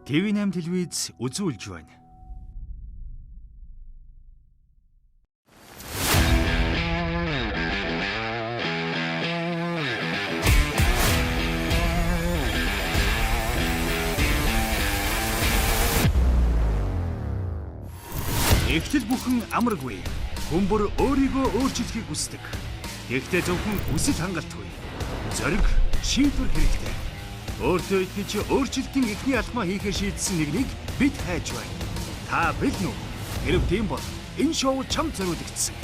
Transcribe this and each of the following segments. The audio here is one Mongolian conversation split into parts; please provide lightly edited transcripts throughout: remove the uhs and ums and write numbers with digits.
TV8 телевиз үзүүлж байна. Эхлэл бүхэн амаргүй. Хүн бүр өөрийгөө өөрчлөхийг хүсдэг. Гэхдээ зөвхөн хүсэл хангалтгүй. Зориг, шийдвэр хэрэгтэй. Өөртөө итгэж өөрчлөлтийн эхний алхмаа хийхээр шийдсэн нэгнийг бид хайж байна. Та бэлэн үү? Хэрв тийм бол энэ шоу чамд зориулагдсан.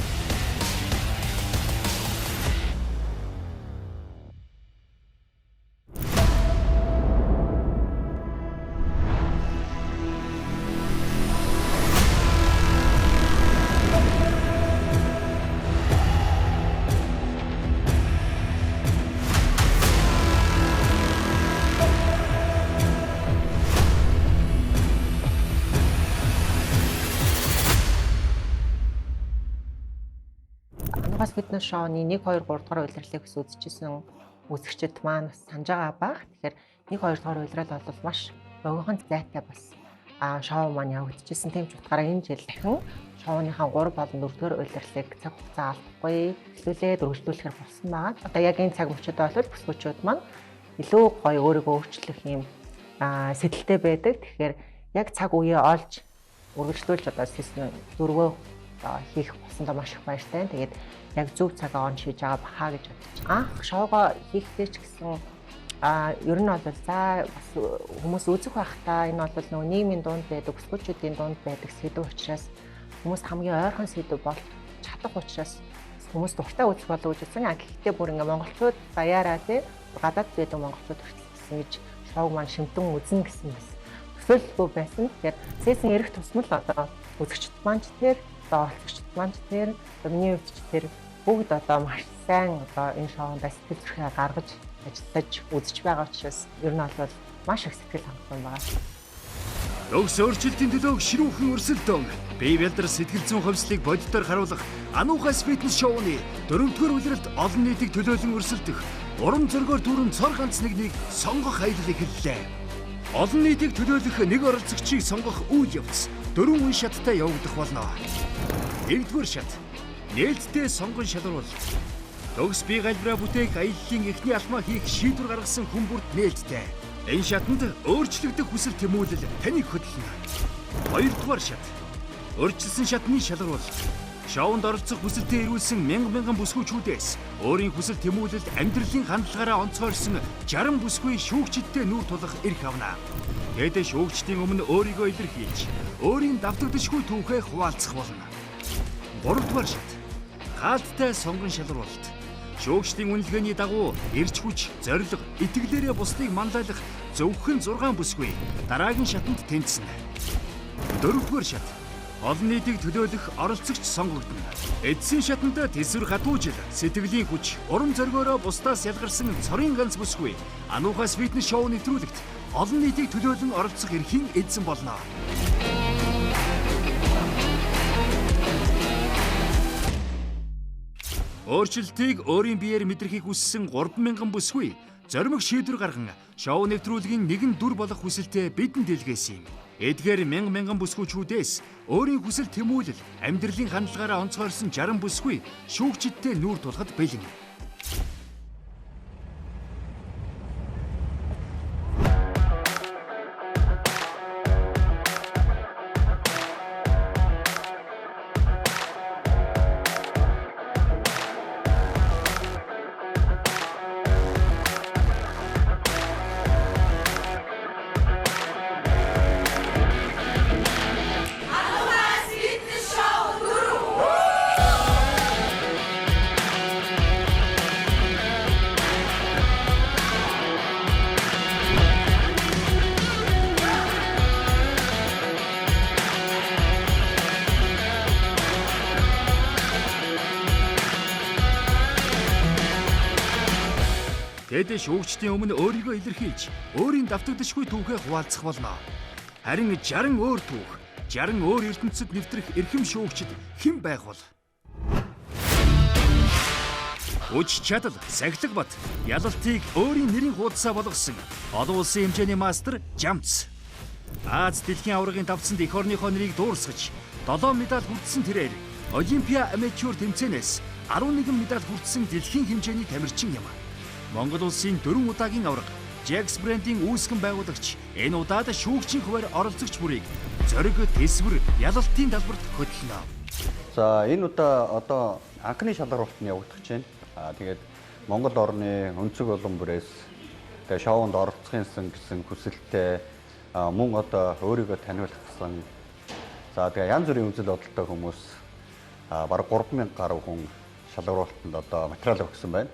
Анугаас фитнес шоуны 1 2 3 дугаар улирлыг бас үзчихсэн үзэгчид маань бас санаж байгаа бах. Тэгэхээр 1 2 дугаар улирал бол маш богинохон зайтай бас шоу маань явагдчихсэн. Тийм ч утгаараа энэ жил дахин шоуныхаа 3 болон 4 дугаар улирлыг цаг хугацаа алдахгүй эхлүүлээд өргөжлүүлэхээр болсон байгаа. Одоо яг энэ цаг мөчид бол бүсгүүчүүд маань илүү гоё өөрийгөө өөрчлөх юм сэтэлтэй байдаг. Тэгэхээр яг цаг үеэ олж үргэлжлүүлж одоо season 4-өө хийх болсондоо маш их баяртай. Тэгээд яг зөв цагаа он шийдэж байгаа баха гэж бодож. Анх шоугаа хийхдээ ч гэсэн ер нь бол за бас хүмүүс үзэх байх та, энэ бол нөгөө нийгмийн дунд байдаг, өсгөөчүүдийн дунд байдаг сэдв учраас хүмүүс хамгийн ойрхон сэдв болж чадах учраас хүмүүс дуртай үзэх болов гэж үзсэн. Гэхдээ бүр ингээ монголчууд баяараа тий гадаад байдаг монголчууд хүртэл гэсэн гэж шоуг маань шимтэн үзнэ гэсэн бас төсөөлөлгүй байсан. Тэгэхээр season ирэх тусам л одоо үзэгчд маань ч тэр, одоо оролцогчд маань ч тэр, миний хувьд ч тэр бүгд одоо маш сайн одоо энэ шоунд сэтгэл зүрхээ гаргаж ажиллаж үзэж байгаа учраас ер нь бол маш их сэтгэл хангалуун байгаа. Төгс өөрчлөлтийн төлөөх ширүүхэн өрсөлдөөн бие бэлдэр сэтгэл зүйн хувьслыг бодитоор харуулах Ануухайс фитнес шоуны дөрөвдүгээр улиралд олон нийтийг төлөөлөн өрсөлдөх урам зоригоор дүүрэн цор ганц нэгнийг сонгох аялал эхэллээ. Олон нийтийг төлөөлөх нэг оролцогчийг сонгох үйл явц дөрвөн үе шаттай явагдах болно. Нэгдүгээр шат. Нээлттэй сонгон шалруулалт. Төгс бие галбираа бүтээх аяллаа эхний алхмаа хийх шийдвэр гаргасан хүн бүрт нээлттэй. Энэ шатанд өөрчлөгдөх хүсэл тэмүүлэл таныг хөдөлнө. Хоёрдугаар шат. Өөрчилсөн шатны шалгаруулалт. Шоунд оролцох хүсэлтэд ирүүлсэн мянга мянган бүсгүйчүүдээс өөрийн хүсэл тэмүүлэлд амьдралын хандлагаараа онцгойрсон 60 бүсгүй шүүгчидтэй нүүр тулах эрх авна. Тэд шүүгчдийн өмнө өөрийгөө илэрхийлж, өөрийн давтагдашгүй түүхээ хуваалцах болно. Гуравдугаар шат. Хаалттай сонгон шалруулалт. Шүүгчдийн үнэлгээний дагуу эрч хүч, зорилго, итгэлээрээ бусдыг манлайлах зөвхөн 6 бүсгүй дараагийн шатанд тэнцэнэ. Дөрөвдүгээр шат. Олон нийтийг төлөөлөх оролцогч сонгогдоно. Эцсийн шатанд тэсвэр хатуужил, сэтгэлийн хүч, урам зоригоороо бусдаас ялгарсан цорын ганц бүсгүй Ануухайс фитнес шоу нэвтрүүлэгт олон нийтийг төлөөлөн оролцох эрхийн эзэн болно. Өөрчлөлтийг өөрийн биеэр мэдрэхийг хүссэн 3000 бүсгүй зоримог шийдвэр гарган шоу нэвтрүүлгийн нэгэн дүр болох хүсэлтэд бидэнд илгээсэн юм. Эдгээр мянга мянган бүсгүйчүүдээс өөрийн хүсэл тэмүүлэл, амьдралын хандлагаараа онцгойрсон 60 бүсгүй шүүгчидтэй нүүр тулахад бэлэн. Тэд шүүгчдийн өмнө өөрийгөө илэрхийлж, өөрийн давтагдашгүй түүхээ хуваалцах болно. Харин 60 өөр түүх, 60 өөр ертөнцид нэвтрэх эрхэм шүүгчид хэн байх вэ? Хүч чадал, сахилга бат, ялалтыг өөрийн нэрийн хуудасаа болгосон олон улсын хэмжээний мастер Жамц. Аз дэлхийн аваргын давцанд эх орныхоо нэрийг дуурсгаж 7 медаль хүртсэн тэрээр Олимпиа аматёр тэмцээнээс 11 медаль хүртсэн дэлхийн хэмжээний тамирчин юм. Монгол улсын 4 удаагийн аварга Jax брендийн үүсгэн байгуулагч энэ удаад шүүгчийн хуваар оролцогч бүрийг зориг, тэсвэр, ялалтын талбарт хөтлөнө. За энэ удаа одоо анхны шалгаруулалт нь явагдах гэж байна. Тэгээд Монгол орны өнцөг олон бүрээс тэгээд шоунд оролцох юмсан гэсэн хүсэлттэй мөн одоо өөрийгөө таниулах гэсэн. За тэгээд янз бүрийн үзэл бодолтой хүмүүс бараг 3000 гаруй хүн шалгаруулалтанд одоо материал өгсөн байна.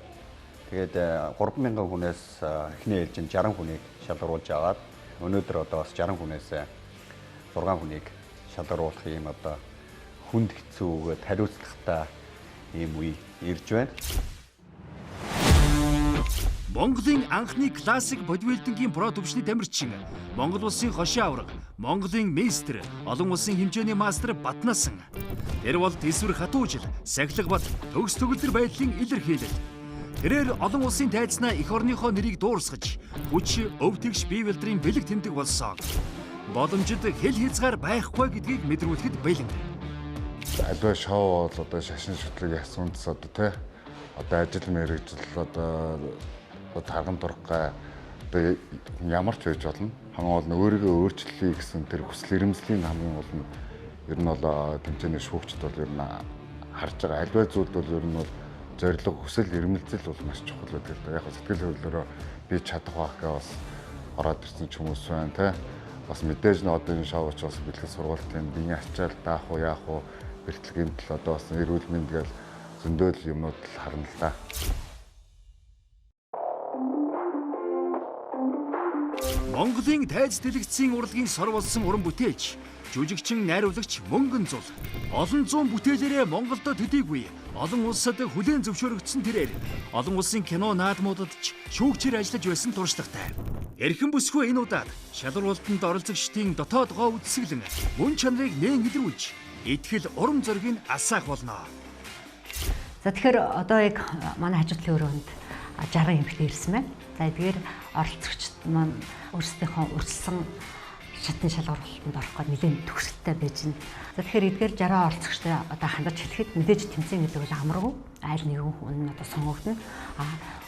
Тэгээд 3000 хүнээс эхний ээлжинд 60 хүнийг шалгаруулж аваад өнөөдөр одоо бас 60 хүнээс 6 хүнийг шалгаруулах юм одоо хүнд хэцүү өгөөд хариуцлагатай ийм үе ирж байна. Монголын анхны классик бодибилдингийн про түвшний тамирчин, Монгол улсын хошин аварга, Монголын мейстер, олон улсын хэмжээний мастер Батнасан. Тэр бол тэсвэр хатуужил, сахилга бат, төгс төгөлдөр байдлын илэрхийлэл. Тэрээр олон улсын тайзнаа эх орныхоо нэрийг дуурсгаж, хүч, өв тэгш бие бэлдрийн бэлэг тэмдэг болсон. Боломжид хэл хязгаар байхгүй гэдгийг мэдрүүлэхэд бэлэн. Аливаа шоу бол одоо шашин шүтлэг яс үндэс одоо тий одоо ажил мэргэжил одоо тарган тургай одоо ямар ч байж болно. Хамгийн гол нь өөрийгөө өөрчлөе гэсэн тэр хүсэл эрмэлзлийн хамгийн гол нь ер нь бол тэмцээний шүүгчд бол ер нь харж байгаа. Аливаа зүйлд бол ер нь бол зорилго, хүсэл эрмэлзэл бол маш чухал байдаг л да. Яг сэтгэл хөдлөлөөрөө би чадах байх гэж бас ороод ирсэн ч хүмүүс байна тий. Бас мэдээж нь одоо энэ шоуч бас бэлтгэл сургалтын биеийн ачаал даах уу яах уу бэлтгэл гэмтэл одоо бас эрүүл мэнд гээл зөндөөл юмнууд л харна л да. Монголын тайз дэлгэцийн урлагийн сор болсон уран бүтээлч, жүжигчин, найруулагч Мөнгөн Зул. Олон зуун бүтээлээрээ Монголдо төдийгүй олон улсад хүлээн зөвшөөрөгдсөн тэрээр олон улсын кино наадмуудад ч шүүгчээр ажиллаж байсан туршлагатай. Эрхэм бүсгүй энэ удаад шалралтанд оролцогчдын дотоод гоо үзэсгэлэн мөн чанарыг нээн илрүүлж итгэл урам зоригийг асаах болно. За тэгэхээр одоо яг манай хажуу талын өрөөнд 60 эмэгтэй ирсэн байна. За эдгээр оролцогчд маань өөрсдийнхөө урьдчилсан шатны шалгаруулалтанд орох гээд нэлээд төгсөлттэй байж байна. За тэгэхээр эдгээр 60 оролцогчтой одоо хандаж хэлэхэд мэдээж тэмцээн гэдэг бол амаргүй. Айл нэгэн хүн нь одоо сонгогдно. А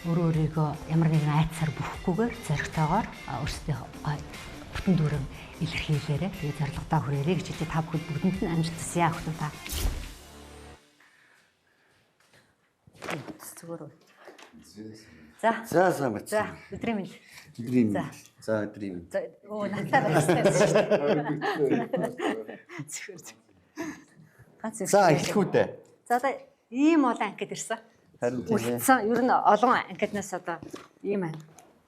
өөрөө өөрийгөө ямар нэгэн айдсаар бүрхгүйгээр зоригтойгоор өөрсдийнхөө бүтэн дүүрэн илэрхийлээрэ. Тэгээ зорилгодоо хүрээрэй гэж хэлээ. Та бүхэнд бүгдэнд нь амжилт хүсье ах トゥ та. Зүгээр үү? За. За сайн байна. За өдрийн мэнд. Өдрийн мэнд. За өдрийн мэнд. За өө надтай байсан шүү дээ. Зүгээр зүгээр. Ганц За эхлэх үү дээ. За одоо ийм олон анкет ирсэн. Харин тийм ээ. Үлдсэн. Ер нь олон анкетнаас одоо ийм байна.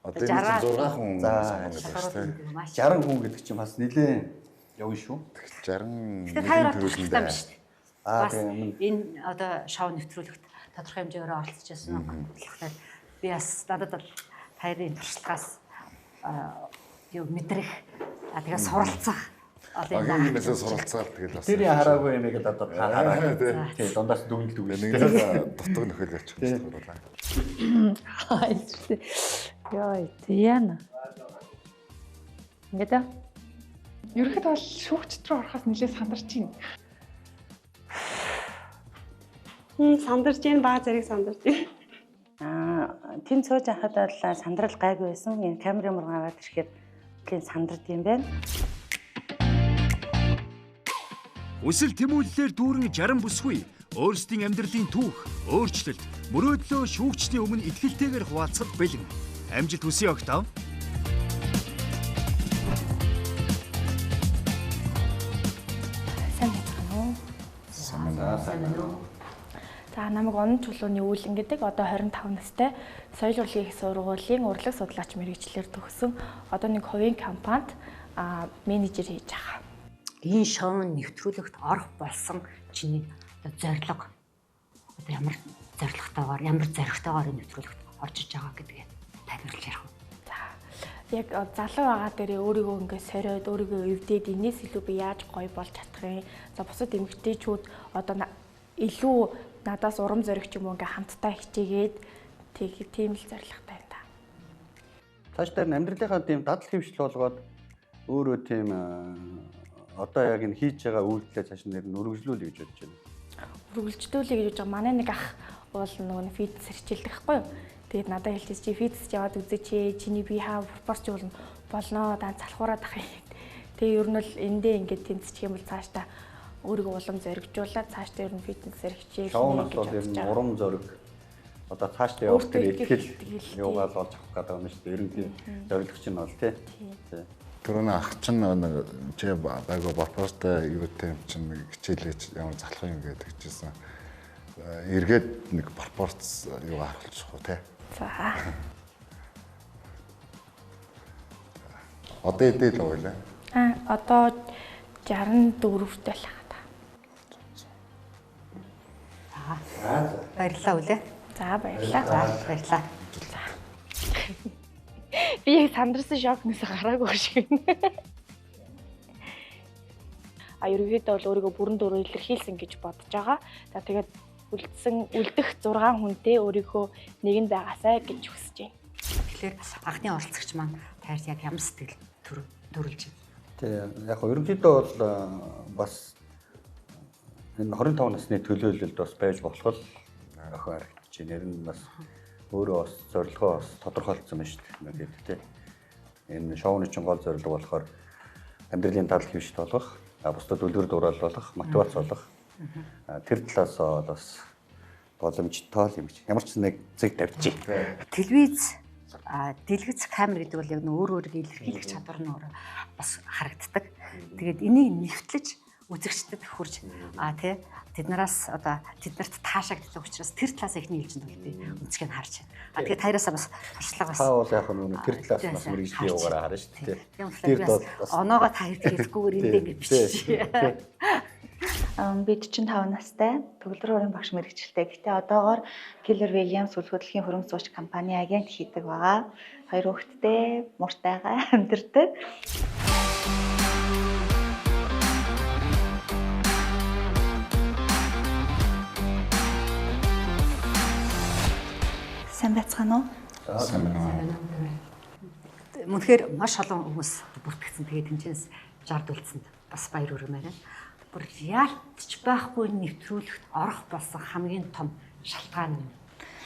Одоо энэ 6 хүн сонгоно шүү дээ. 60 хүн гэдэг чинь бас нэлээд явна шүү. 60 Тэгэхээр та хоёр туршлагатай юм шүү дээ. Аа Бас тийм. энэ одоо шоу нэвтрүүлэгт тодорхой хэмжээгээр оролцож байсан болохоор би бас надад бол та хоёрын туршлагаас юу мэдрэх, тэгээ суралцах олон юм Агийнээс суралцаал тэгэл бас. Тэр хараагүй юм гээд одоо та хараа. Тий, дундаас дүгнэлт өгнө. Нэг л дутаг нөхөл явчих болоо. Йой, Диана. Ингээд аа. Ерөнхийдөө бол шүүгчд рүү орохоос нэлээд сандарч байна. Сандарч байна, баа зэрэг сандарч байна. Аа, тэнд сууж байхад бол сандрал гайгүй байсан. Энэ камерын мөр гараад ирэхээр тийм сандард юм байна. Хүсэл тэмүүллээр дүүрэн 60 бүсгүй өөрсдийн амьдралын түүх, өөрчлөлт, мөрөөдлөө шүүгчдийн өмнө итгэлтэйгээр хуваалцахад бэлэн. Амжилт хүсье огтов. Сайн байцгаана уу? Сайн сайн уу? За намайг Онон чулууны үүлэн гэдэг одоо 25 настай соёл урлагийн их сургуулийн урлаг судлаач мэргэжлээр төгссөн одоо нэг хувийн компанид менежер хийж байгаа. Энэ шоу нэвтрүүлэгт орох болсон чиний одоо зорилго одоо ямар зорилготойгоор ямар зоригтойгоор энэ нэвтрүүлэгт орж иж байгаа гэдгээ тайлбарлаж ярих уу? За яг залуу байгаа дээрээ өөрийгөө ингээд сориод өөрийгөө эвдээд энэс илүү би яаж гоё болж чадах юм. За бусад эмэгтэйчүүд одоо илүү надаас урам зориг ч юм уу ингээ хамтдаа хичээгээд тийм л зорилготой юм да. Цааш дээр нь амьдралынхаа тийм дадал хөвшил болгоод Өөрөө тийм одоо яг энэ хийж байгаа үйлдэлээ цааш нэр нь өргөжлүүлэе гэж бодож байна. Үргэлжлүүлэе гэж бодож байгаа. Манай нэг ах уул нөгөө фитнес хичээлдэг байхгүй юу? Тэгээд надад хэлчихсэн чи фитнес яваад үзээч ээ. Чиний бие хаа пропорц болно болноо дан залхуураад ах юм. Тэгээ ер нь л эндээ ингээд тэнцчих юм бол цаашдаа өөрийгөө улам зоригжуулаад цаашдаа ер нь фитнесээр хичээл шоунаас бол ер нь урам зориг одоо цаашдаа явах тэр ихтгэл юугаал олж авах гэдэг юм шүү дээ. Ер нь тийм зорилго чинь бол тий. Тэр нэг ах чинь нэг чи байгуу пропорцтой юутай юм чинь нэг хичээлээч ямар залах юм гэдэг чийсэн. Эргээд нэг пропорц юугаа харуулчих уу тий. За. Одоо эдээ л байлаа. Одоо 64-т байлаа. За. Баярлалаа үлээ. За баярлалаа. За баярлалаа. За. Би яг сандарсан шокноос гараагүй шиг байна. А ерөнхийдөө бол өөрийгөө бүрэн дүүрэн илэрхийлсэн гэж бодож байгаа. За тэгээд үлдэх 6 хүнтэй өөрийнхөө нэгэн байгаасай гэж хүсэж байна. Тэгэхээр анхны оролцогч маань таарь яг ямар сэтгэл төрүүлж байна? Тий, яг ерөнхийдөө бол бас энэ 25 насны төлөөлөлд бас байж болох л охин харагдаж байна. Нэр нь бас өөрөө бас зорилгоо бас тодорхойлцсон байна шүү дээ. Ингээд тий. Энэ шоуны чинь гол зорилго болохоор амьдралын тал хэвшит болгох, бусдад үлгэр дуурайл болох, мотивац болох. Тэр талаас бас боломжтой юм гэж. Ямар ч нэг зэг тавьчих. Телевиз дэлгэц камер гэдэг бол яг нөр өөр өөрийгөө илэрхийлэх чадвар нь бас харагддаг. Тэгээд энийг нэвтлэж үзэгчдэд хурж тий тэднээс одоо тэднэрт таашаагддаг учраас тэр талаас ихний ээлжинд би өнцгийг харж байна. Тэгээд тараасаа бас туршлага бас та бол яг нь тэр талаас бас мэргэжлийн юугаараа харна шүү дээ. Тэр бол оноогоо та хэлэхгүйгээр энд ингэ биччихье. Би 45 настай, төгөлдөр хуурын багш мэргэжилтэй. Гэхдээ одоогоор Keller Williams сүлг хөдөлгөөний хөрөнгө сууч компани агент хийдэг байгаа. 2 хүүхэдтэй, муртайгаа амьдардаг. Сайн байцгаана уу? Сайн байна. Үнэхээр маш олон хүмүүс бүртгэгдсэн. Тэгээд тэнцэнс 60 үлдсэнд бас баяр хүргэмээр байна. Бүр яалтч байхгүй нэвтрүүлэгт орох болсон хамгийн том шалтгаан нь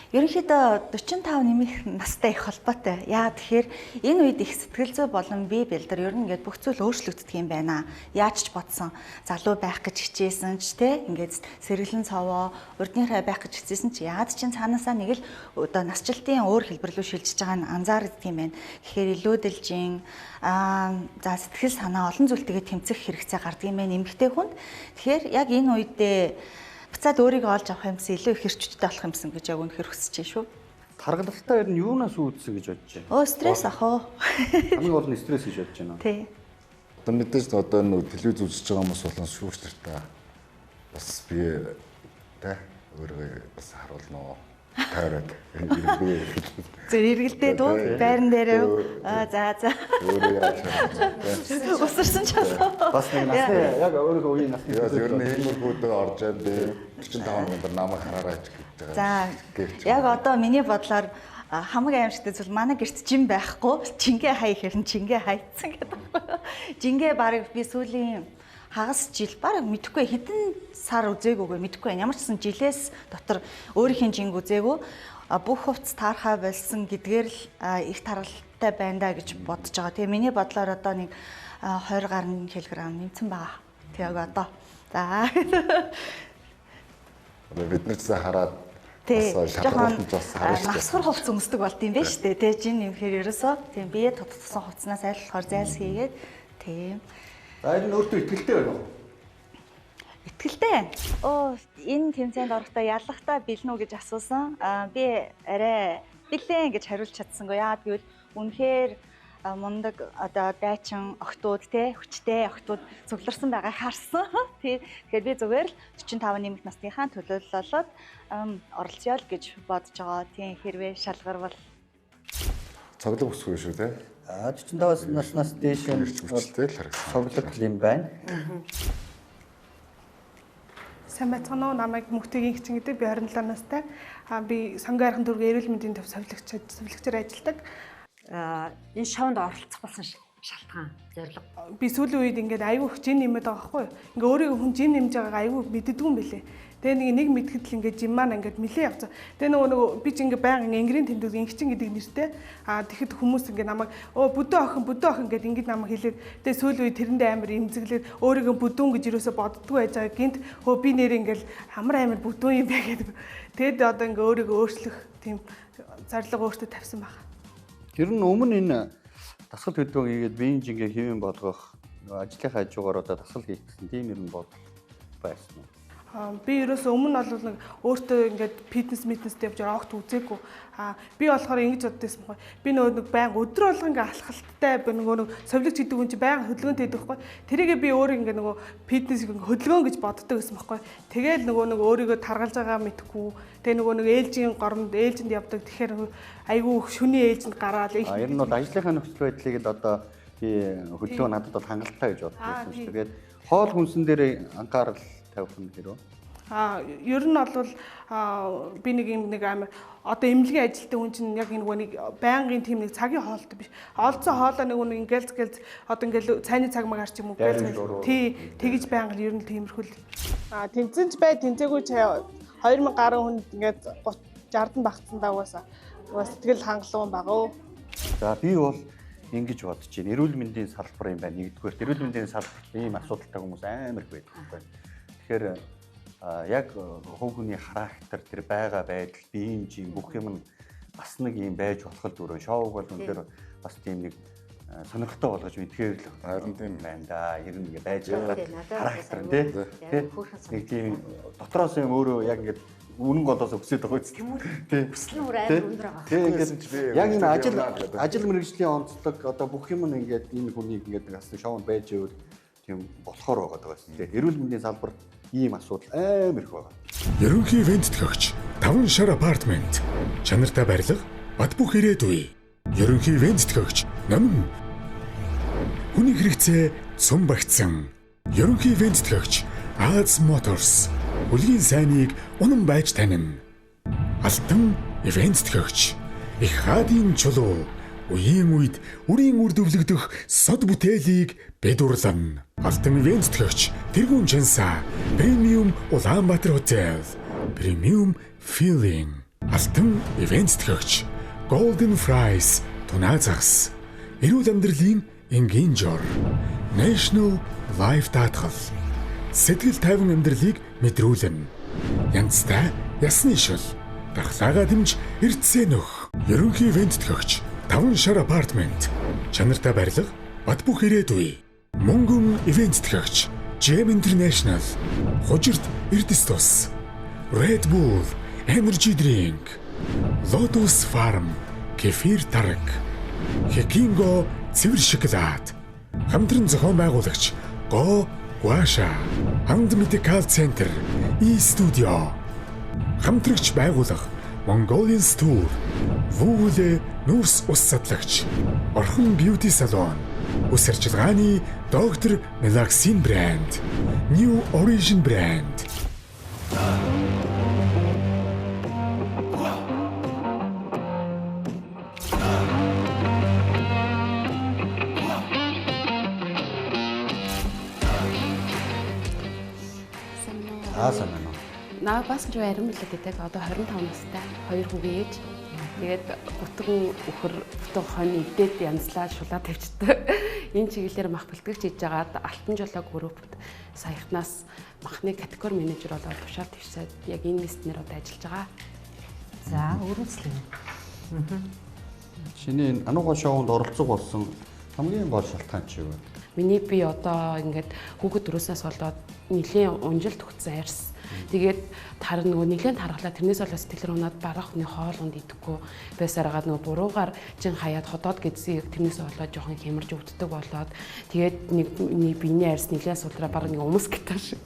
Ерөнхийдөө 45 нэмэх настай их холбоотой. Яагаад тэгэхээр энэ үед их сэтгэл зүй болон бие бэлдэр ер нь ингээд бүх зүйл өөрчлөгддөг юм байна. Яаж ч бодсон залуу байх гэж хичээсэн ч те ингээд сэргэлэн цовоо урдынхаа байх гэж хичээсэн ч яагаад ч цаанаасаа нэг л одоо насжилтын өөр хэлбэр рүү шилжиж байгаа нь анзаардаг юм байна. Тэгэхээр илүүдэлжин за сэтгэл санаа олон зүйлтэйгээ тэмцэх хэрэгцээ гардаг юм байна эмэгтэй хүнд. Тэгэхээр яг энэ үедээ буцаад өөрийгөө олж авах юмсан илүү их эрч хүчтэй болох юмсан гэж яг үнэхээр хүсэж байна шүү. Таргалалтаа ер нь юунаас үүдсэн гэж бодож байна? Өө стресс ах уу. Хамгийн гол нь стресс гэж бодож байна уу? Тий. Одоо мэдээж одоо нэг телевиз үзэж байгаа хүмүүс болон шүүгч нартай бас би тэ өөрийгөө бас харуулна уу? Тайраад Зөв эргэлдээд үү? Байран дээрээ. Аа за за. Өөрөө яаж харуулна. Усарсан ч болов. Бас нэг насны яг өөрийнхөө үеийн насны ер нь иймэрхүүд орж байгаа би 45 онд намайг хараарай гэж байгаа. За яг одоо миний бодлоор хамаг аимшигтай зүйл манай гэрт жин байхгүй. Жингээ хай хэрэн жингээ хайцсан гэдэг байхгүй. Жингээ бараг би сүүлийн хагас жил бараг мэдэхгүй хэдэн сар үзээгүйгээ мэдэхгүй байна. Ямар ч гэсэн жилээс дотор өөрийнх нь жинг үзээгүй бүх хувцас таархаа болсон гэдгээр л их таргалтай байна да гэж бодож байгаа. Тэгээ миний бодлоор одоо нэг 20 гаруй килограмм нэмсэн байгаа. Тэг яг одоо. За. Одоо бид нар ч хараад бас шалгуулж бас харж байна. Насгар хувцас өмсдөг болт юм байна шүү дээ. Тэ жин нэмэхээр ерөөсөө тийм бие тутсан хувцснаас аль болохоор зайлс хийгээд тийм. За энэ өөртөө итгэлтэй байна уу? Итгэлтэй байна. Оо энэ тэмцээнд орохдоо ялахдаа бэлнэ үү гэж асуусан. Би арай бэлэн гэж хариулж чадсангүй. Яагаад гэвэл үнэхээр мундаг одоо дайчин охтууд те хүчтэй охтууд цугларсан байгааг харсан. Тэгэхээр би зүгээр л 45 нэмэх насныхаа төлөөлөл болоод оролцъё л гэж бодож байгаа. Тийм хэрвээ шалгарвал цоглог өсгөө шүү те. 45 наснаас дээш нь хүчтэй л харагдсан. Цоглог юм байна. Сайн байцгаана уу? Намайг Мөхтөгийн хчин гэдэг. Би 27 настай. Би Сонгон архан дүүргийн эрүүл мэндийн төв совилогчаар ажилладаг. Энэ шоунд оролцох болсон шалтгаан, зорилго? Би сүүлийн үед ингээд аюу их жин нэмээд байгаа байхгүй юу? Ингээ өөрийгөө хүн жин нэмж байгааг аюу мэддэггүй юм бэлээ. Тэгээ нэг мэдхэд л ингээд жин маань ингээд нилээ явцаа. Тэгээ нөгөө би ч ингээд байнга энгэрийн тэмдэг ингэчин гэдэг нэртэй. Аа тэгэхэд хүмүүс ингээд намайг өө бүдүү охин бүдүү охин гэд ингээд намайг хэлээд тэгээ сүүлийн үед тэрэндээ амар имзэглээд өөрийгөө бүдүүн гэж юусоо боддгоо байж байгаа гинт хөө би нэр ингээд амар амар бүдүүн юм бэ гэдэг. Тэгэд одоо ингээд өөрийгөө өөрчлөх тийм зорилго өөртөө тавьсан байна. Тэр нь өмнө энэ дасгал хөдөлгөөн хийгээд биеийн жингээ хэвэн болгох ажлынхаа хажуугаар одоо дасгал хийх гэсэн тийм юм бодол байсан уу? Би ерөөсөө өмнө нь бол нэг өөртөө ингээд фитнес митнестэй явж байгаа огт үзээгүй. Би болохоор ингэж боддогсэн байхгүй. Би нөгөө нэг байнга өдөр болгон ингээд алхалттай нөгөө нэг совилогч гэдэг хүн чинь байнга хөдөлгөөнтэй байдаг байхгүй. Тэрийгээ би өөрөө ингээд нөгөө фитнесийг ингээд хөдөлгөөн гэж боддог гэсэн байхгүй. Тэгээл нөгөө нэг өөрийгөө таргалж байгаа мэдхгүй. Тэгээ нөгөө нэг ээлжийн горомд ээлжинд явдаг. Тэгэхээр айгүй шүний ээлжинд гараал. Ер нь бол ажлынхаа нөхцөл байдлыг л одоо би хөдөлгөөн надад бол хангалттай гэж боддог юм шиг. Тэгээд хоол хүнсэн дээр анхаарал тавих нь хэрэг. Ер нь бол би нэг юм нэг амар одоо эмнэлгийн ажилтны хүн чинь яг нөгөө нэг байнгын тийм нэг цагийн хоолтой биш. Олцсон хоолоо нэг нэг ингээл гэлз одоо ингээл цайны цаг магаар ч юм уу гэлз тий тэгж байнга ер нь тиймэрхүү л. Тэнцэн ч бай тэнцээгүй ч 2000 гаруй хүнд ингээд 60-д багцсан даа угаасаа сэтгэл хангалуун байгаа. За би бол ингэж бодож байна. Эрүүл мэндийн салбар юм байна. Нэгдүгээр эрүүл мэндийн салбарт ийм асуудалтай хүмүүс амар их байдаг байхгүй. Тэгэхээр яг хувь хүний характер тэр байгаа байдал, биеийн жин бүх юм нь бас нэг юм байж болох л дөрөв. Шоуг бол үнэхээр бас тийм нэг сонирхолтой болгож мэдхээр л харин тийм байна да. Ер нь ингэ байж байгаа характер нь тий. Нэг тийм дотроос юм өөрөө яг ингэ үнэн голоос өксөд байгаа үст. Тий. Хүсэл нь бүр амар өндөр байгаа. Тий ингээд яг энэ ажил мэргэжлийн онцлог одоо бүх юм нь ингээд энэ хүнийг ингээд бас шоунд байж ивэл тийм болохоор байгаа даа. Тий. Эрүүл мэндийн салбарт ийм асуудал амар их байгаа. Ерөнхий ивент төлөөгч 5 шар апартмент, чанартай барилга, бат бөх ирээдүй. Ерөнхий ивент төлөөгч номин хүний хэрэгцээ цум багтсан. Ерөнхий ивент төлөөгч Аз Моторс хүлгийн сайныг унан байж танина. Алтан ивент төлөөгч их хаадын чулуу үеийн үед үрийн үр дэвлэгдэх сод бүтээлийг бид урлана. Алтан ивент төлөөгч Тэргүүн Чанса Премиум Улаанбаатар Хотел Премиум Feeling. Алтан ивент төлөөгч Golden Fries тунаа загас эрүүл амьдралын энгийн жор National Life даатгал сэтгэл тайван амьдралыг мэдрүүлнэ. Янзтай ясны шил дархлаагаа дэмж эрдсээ нөх. Ерөнхий ивент төлөөгч 5 шар апартмент, чанартай барилга, бат бөх ирээдүй. Мөнгөн ивент төлөөгч Gem International, Хужирт Эрдэс тус, Red Bull Energy Drink, Lotus Farm кефир тараг, Хекинго цэвэр шоколад, хамтран зохион байгуулагч Го Гуаша, Анд Medical Center, E Studio, хамтрагч байгууллага Mongolian Tour, Вүүлэ нүүрс ус садлагч, Орхон Beauty Salon, ус арчилгааны Доктор Melaxin брэнд, New Origin брэнд. Сайн байна уу? Наа бас ч ариун билэг гэдэг одоо 25 настай 2 хүүгийн ээж. Тэгээд гутган үхэр бүтэн хонь эвдээд янзлаа шулаа тавьчихдээ. Энэ чиглэлээр мах бэлтгэгч хийж байгаад Алтан жолоо группт саяхнаас махны категори менежер болоод тушаал твсээд яг энэ листнэр одоо ажиллаж байгаа. За, өргөцлөө. Чиний энэ анууга шоунд оролцох болсон хамгийн гол шалтгаан чи юу вэ? Миний би одоо ингээд хүүхэд төрөөсөөс болоод нэлийн унжилт өгсөн арьс. Тэгээд тар нөгөө нэлийн тархлаа тэрнээс болоод сэтгэлээр унаад барах хүний хоол унд идэхгүй байсаар байгаа нөгөө буруугаар чин хаяад ходоод гэдсийг тэрнээс болоод жоохон хямарж өвддөг болоод тэгээд нэг биений арьс нэлийн сулраа бараг нэг өмс гитар шиг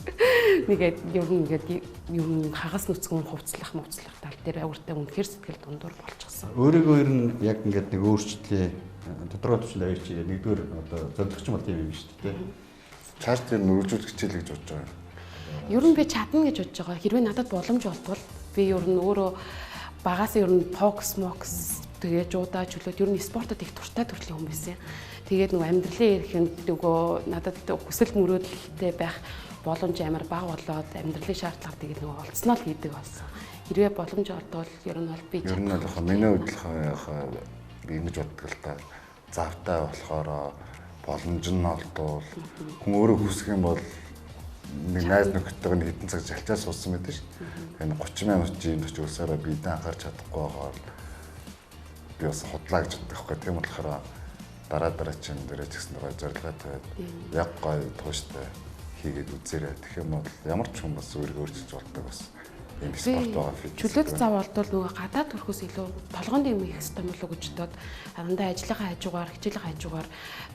нэгээд ер нь ингээд юм хагас нүцгэн хувцлах мувцлах тал дээр авиртай үнэхэр сэтгэл дундуур болчихсон. Өөрийгөө ер нь яг ингээд нэг өөрчлөлээ тодорхой түвшинд авчиж нэгдүгээр одоо зорилгоч юм бол тийм юм шүү дээ. Цааш тийм өргөжүүлэх хичээл гэж бодож байгаа. Ер нь би чадна гэж бодож байгаа. Хэрвээ надад боломж олдвол би ер нь өөрөө багаас ер нь Fox Mox Тэгээ жуудаа чөлөөт ер нь спортод их дуртай төрлийн хүн байсан. Тэгээд нөгөө амьдралын эрхэнд нөгөө надад хүсэл мөрөөдөлтэй байх боломж амар бага болоод амьдралын шаардлага тэгээд нөгөө олцсноо л хийдэг болсон. Хэрвээ боломж олдвол ер нь бол би ер нь бол миний хувьд болохоор би ингэж боддог л та. Завтай болохоор боломж нь олдвол хүн өөрөө хүсэх юм бол нэг найз нөхдөйг нь хэдэн цаг жалчаа суусан байдаг ш. Тэгээ 30 минут жинд очиж өлсөөрөө бидэн анхаарч чадахгүй байгаа би бас худлаа гэж боддог байхгүй. Тийм болохоор дараа чинь дээрээ ч гэсэн гоё зорилгоо тавиад яг гоё тууштай хийгээд үзээрэй. Тэгэх юм бол ямар ч хүн бас өөрийгөө өөрчилж болдог бас ийм спорт байгаа фитнес. Чөлөөт зав олдвол нөгөө гадаад төрхөөс илүү толгоонд юм хийх ёстой болов уу гэж бодоод арандаа ажлынхаа хажуугаар, хичээлийн хажуугаар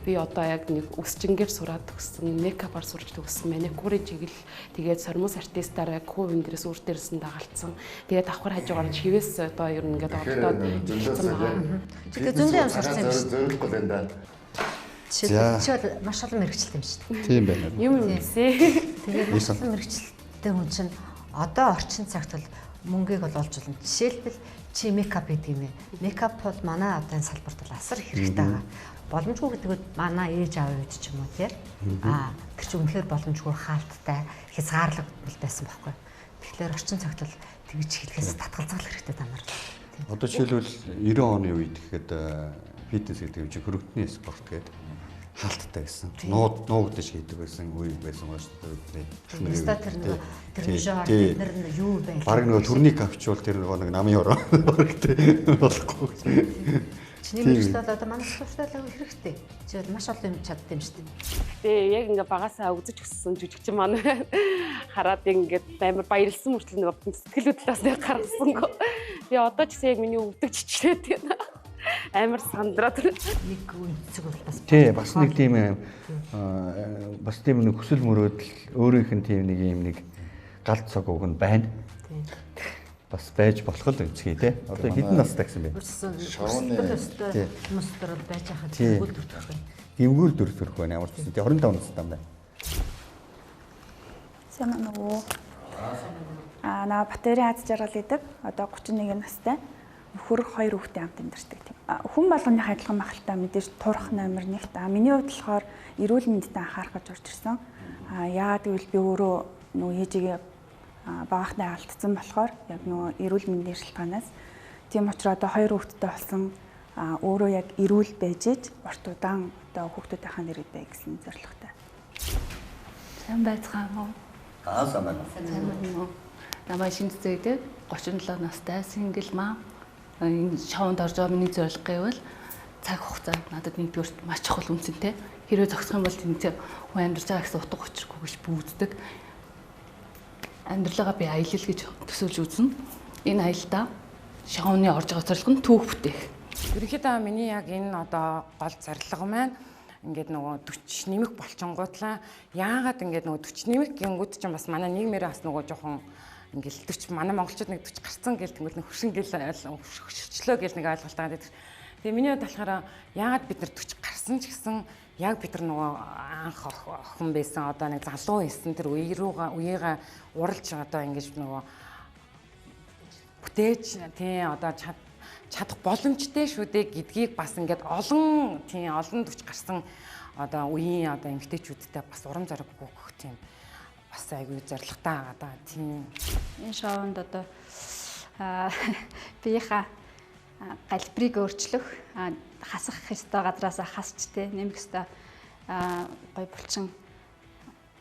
би одоо яг нэг өсчингээр сураад төгссөн, мейкапаар сурч төгссөн, маникюрын чиглэл, тэгээд сормоос артистаар яг хувийн дээрээс үр дээрээс нь дагалдсан. Тэгээд давхар хажуугаар чивээс одоо ер нь ингээд оролдоод зөндөө Тэгээд зөндөө юм сурсан юм шүү. Зориулахгүй байна да. Жишээлбэл маш олон мэргэжилт юм шүү дээ. Тийм байна. Юм юм гэсэн. Тэгээд маш олон мэргэжилттэй хүн чинь одоо орчин цагт бол мөнгийг бол олж болно. Жишээлбэл чи мейкап гэдэг юм ээ. Мейкап бол манай одоо энэ салбарт бол асар их хэрэгтэй байгаа. Боломжгүй гэдэг нь манай ээж аав үед ч юм уу тий. Аа тэр чинь үнэхээр боломжгүй хаалттай хязгаарлагдмал байсан байхгүй. Тэгэхээр орчин цагт бол тэгж хэлэхээс татгалзах хэрэгтэй та нар. Одоо жишээлбэл 90 оны үед гэхэд фитнес гэдэг юм чинь хөрөгдний спорт гэдэг хаалттай байсан. Нуугдаж хийдэг байсан үе байсан ба шүү дээ. Өстой тэр нөгөө тэр жоор бид нар нь юу байлаа. Бараг нөгөө турник авчвал тэр нөгөө нэг намын ороо бараг тий болохгүй. Чиний мэргэжил бол одоо манай суртал аягүй хэрэгтэй. Чи бол маш олон юм чадд юм шүү дээ. Гэтэ яг ингээ багасаа үзэж өссөн жүжигчин маань хараад ингээд амар баярлсан мөртлөө нөгөө сэтгэл хөдлөлөөс нэг гаргасангүй. Би одоо ч гэсэн яг миний өвдөг чичлээд байна. Амар сандраад нэг өнцөг бол бас тий бас нэг тийм бас тийм нэг хүсэл мөрөөдөл өөрийнх нь тийм нэг юм нэг галт цог уг нь байна. Бас байж болох л өнцгий тий. Одоо хэдэн настай гэсэн бэ? Шоуны хүмүүс дотор бол байж хахад гимгүүл дүр төрөх байна. Гимгүүл дүр төрөх байна ямар ч гэсэн тий 25 настай юм байна. Сайн уу? Аа наа Батэрийн аз жаргал гэдэг одоо 31 настай. Нөхөр 2 хүүхдээ хамт амьдардаг тийм. Хүн болгоны адилхан махалтай мэдээж турах номер 1-т. А миний хувьд болохоор эрүүл мэндэд анхаарах гэж орж ирсэн. А яагаад гэвэл би өөрөө нөгөө ээжигээ багахнаа алдсан болохоор яг нөгөө эрүүл мэндийн шалтгаанаас тийм учраас одоо 2 хүүхэдтэй болсон өөрөө яг эрүүл байж ич урт удаан одоо хүүхдүүдийнхаа нэрийг бай гэсэн зорилготой. Сайн байцгаана уу? Аа сайн байна. Сайн байна уу? Намайг Шинэ гэдэг 37 настай single mom. Энэ шоунд орж байгаа миний зорилго гэвэл цаг хугацаа надад нэгдүгээрт маш чухал үнцэнтэй. Хэрвээ зогсох юм бол тэнцээ хүн амьдарч байгаа гэсэн утга учиргүй гэж бүүздэг. Амьдралаа би аялал гэж төсөөлж үзнэ. Энэ аялалдаа шоуны орж байгаа зорилго нь түүх бүтээх. Ерөнхийдөө миний яг энэ одоо гол зорилго маань ингээд нөгөө 40 нэмэх болчингуутлаа яагаад ингээд нөгөө 40 нэмэх гингүүд чинь бас манай нийгмээрээ бас нөгөө жоохон ингээл 40 манай монголчууд нэг 40 гарцсан гэл тэнгүүл нэг хөшин гэл хөшчлөө гэл нэг ойлголт байгаа. Тэгээ миний хувьд болохоор яагаад бид нар 40 гарсан ч гэсэн яг бид нар нөгөө анх охин байсан одоо нэг залуу байсан тэр үе рүүгээ үеийгээ уралж одоо ингэж нөгөө бүтээж тий одоо чадах боломжтой шүү дээ гэдгийг бас ингээд олон тий олон 40 гарсан одоо үеийн одоо эмэгтэйчүүдтэй бас урам зориг өгөх тийм бас айгүй зорилготой байгаа даа тийм. Энэ шоунд одоо биеийнхаа галбирыг өөрчлөх, хасах ёстой газраас хасч те нэмэх ёстой гоё булчин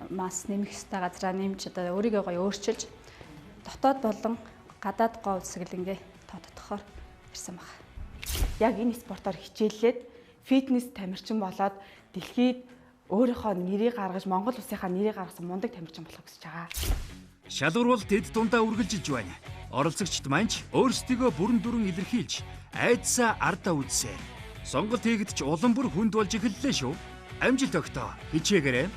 мас нэмэх ёстой газраа нэмж одоо өөрийгөө гоё өөрчилж дотоод болон гадаад гоо үзэсгэлэнгээ тоотдохоор ирсэн баг. Яг энэ спортоор хичээллээд фитнес тамирчин болоод дэлхийд өөрийнхөө нэрийг гаргаж Монгол улсынхаа нэрийг гаргасан мундаг тамирчин болох гэж байгаа. Шалгаруул тэд дундаа үргэлжилж байна. Оролцогчд маань ч өөрсдийгөө бүрэн дүрэн илэрхийлж айдсаа ардаа үзсээр. Сонголт хийгдэж улам бүр хүнд болж эхэллээ шүү. Амжилт өгтөө. Хичээгээрэй.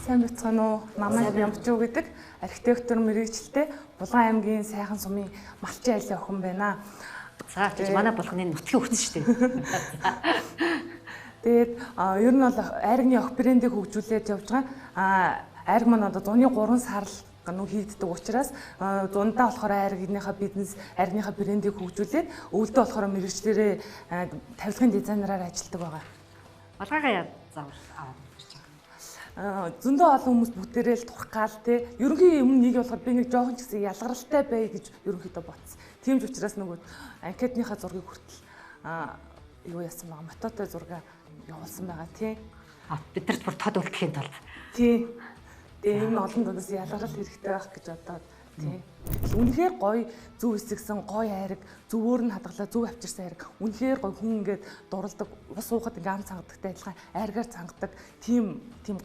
Сайн байцгаана уу? Намайг Ямчуу гэдэг архитектор мэрэгчлээ Булган аймгийн Сайхан сумын Малчин айлын охин байна. За чи манай булганы нутгийн хөвч шүү дээ. Тэгээд ер нь бол айргны ох брендийг хөгжүүлээд явж байгаа. Айрг маань одоо зуны 3 сар л нүү хийгддэг учраас зундаа болохоор айргийнхаа бизнес, айргийнхаа брендийг хөгжүүлээд өвөлдөө болохоор мэрэгчлэрээ тавилгын дизайнераар ажилладаг байгаа. Малгайгаа яа заавал аваад ирж байгаа. Зөндөө олон хүмүүс бүгдээрээ л турах гал те. Ерөнхий юм нэг болохоор би нэг жоохон ч гэсэн ялгаралтай бай гэж ерөнхийдөө бодсон. Тийм ч учраас нөгөө анкетныхаа зургийг хүртэл юу яасан байгаа, мототой зураг явуулсан байгаа тий. Бидэрт бүр тод үлдэхийн тулд. Тий. Тэгээ энэ олон дундаас ялгарл хэрэгтэй байх гэж бодоод тий. Үнэхээр гоё зөв хэсэгсэн гоё айраг, зөвөөр нь хадгалаа, зөв авчирсан айраг. Үнэхээр гоё хүн ингээд дуралдаг, ус уухад ингээд ам цангадагтай адилхан айргаар цангадаг тийм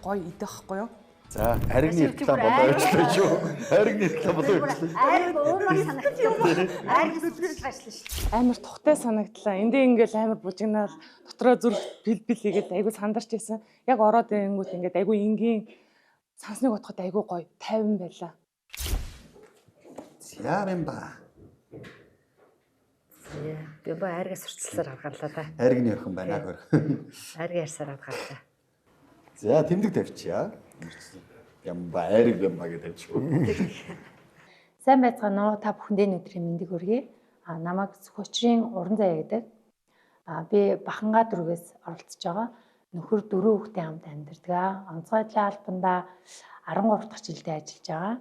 гоё идэх байхгүй юу? За, айргны реклам болоо ажиллаа шүү. Айргны реклам болоо ажиллаа. Айрг өөрөөр санагдлаа. Айрг зүтгэж ажиллана шүү. Амар тухтай санагдлаа. Эндээ ингээл амар бужигнаал дотроо зүрх бил бил хийгээд айгу сандарч байсан. Яг ороод ирэнгүүт ингээд айгу энгийн сансныг бодоход айгу гоё тайван байлаа. За бэмба. За, бэмба айргаас сурталсаар авгалаа да. Айргны охин байна хөр. Айрг ярьсаар авгалаа. За, тэмдэг тавьчихъя. Бямба айраг бямба гэж тавьчих. Сайн байцгаана уу? Та бүхэндээ өнөөдрийн мэндийг хүргэе. Намайг Сүхбаачрын Уран заяа гэдэг. Би Бахангаа дүүргээс оролцож байгаа. Нөхөр 4 хүүхдийн хамт амьдардаг. Онцгой байдлын албандаа 13 дахь жилдээ ажиллаж байгаа.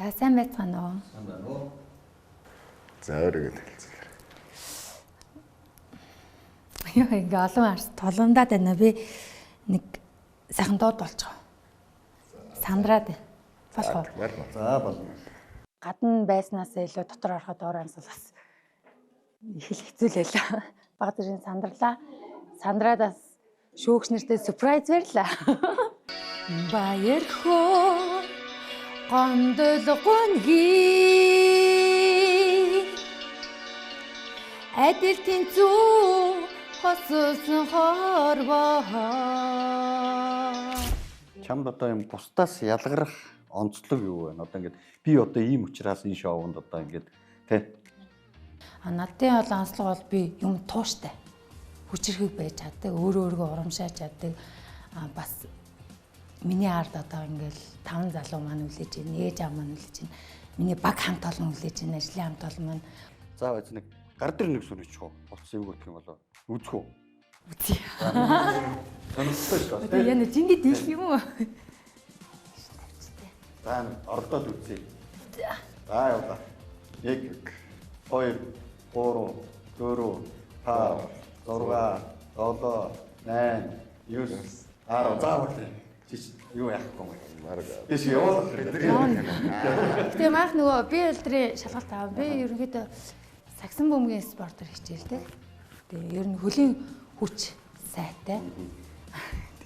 За сайн байцгаана уу? Сайн байна уу? За өөрийгөө танилцуулаарай. Яа ингээ олон арс тулундаад байна. Би нэг сайхан дууд болчих. Сандраад байна. Болох уу? За болно. Гадна байснаас илүү дотор ороход уур амьсгал бас их л хэцүү л байлаа. Баг зэрэг сандарлаа. Сандраад бас шүүгч нартэй сюрприз барьлаа. Баяр хөө гондол гүнги адил тэнцүү хосолсон хорвоо. Чамд одоо юм бусдаас ялгарах онцлог юу вэ? Одоо ингээд би одоо ийм учраас энэ шоунд одоо ингээд тэ. Надын бол онцлог бол би юм тууштай. Хүчирхэг байж чаддаг, өөрөө өөрийгөө урамшааж чаддаг. Бас миний ард одоо ингээл 5 залуу маань үлээж байна, ээж аав маань үлээж байна. Миний баг хамт олон үлээж байна, ажлын хамт олон маань. За байц нэг гар дээр нэг сүнэч хөө. Болцсон юу гэх юм болоо. Үзэх үү? Үзье. Сонирхолтой шүү дээ. Одоо яна жингээ дийлэх юм уу? За ордоод үзье. За явлаа. 1 2 3 4 5 6 7 8 9 10 за боллоо. Чи юу яахгүй юм. Тийш явуулах хэрэгтэй. Гэтэ маах нөгөө би өлдрийн шалгалт аав. Би ерөнхийдөө сагсан бөмбөгийн спортоор хичээлдэг. Тэгээ ер нь хөлийн хүч сайтай.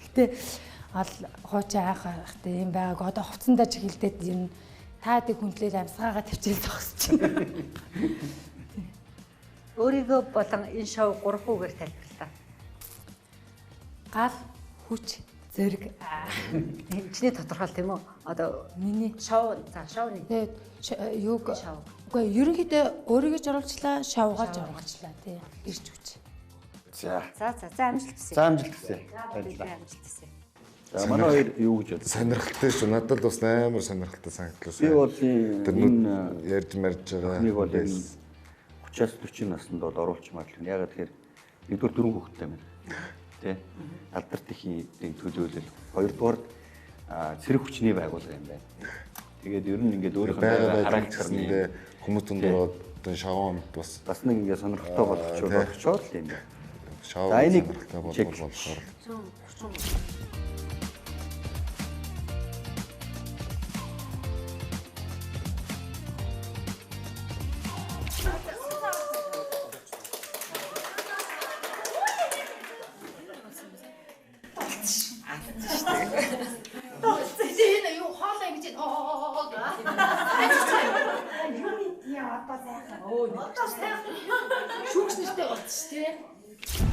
Гэтэ ол хуучин анх байхдаа юм байгааг одоо хувцсандаа чиглэлдээд ер нь та дэг хүндлэл амьсгаагаа тавьчихэл зогсож байна. Өөрийгөө болон энэ шоу 3 хүүгээр тайлбарлаа. Гал, хүч, зэрэг. Чиний тодорхойл тийм үү? Одоо миний шоу за шоуны. Тэгээд юуг шоу. Үгүй ерөнхийдөө өөрийгөө жруулчлаа, шоугаа жруулчлаа тий. Ирч хүч. За. За за за амжилт хүсье. За амжилт хүсье. Баярлалаа. Амжилт хүсье. За манай хоёр юу гэж бодсон? Сонирхолтой шүү. Надад бас амар сонирхолтой санагдлаа. Би бол энэ ярьж марж байгаа. Нэг бол энэ 30-аас 40 наснд бол оруулч магадлал. Ягаад тэгэхээр нэгдүгээр дөрвөн хүүхэдтэй байна. Тэ? Алдарт ихийн төлөөлөл. Хоёрдугаар цэрэг хүчний байгууллага юм байна. Тэгээд ер нь ингээд өөрийнх нь байгаа характерны хүмүүс дунд ороод одоо шоунд бас бас нэг ингээд сонирхолтой болгочоод л юм байна. Шоу За энийг сонирхолтой болохоор.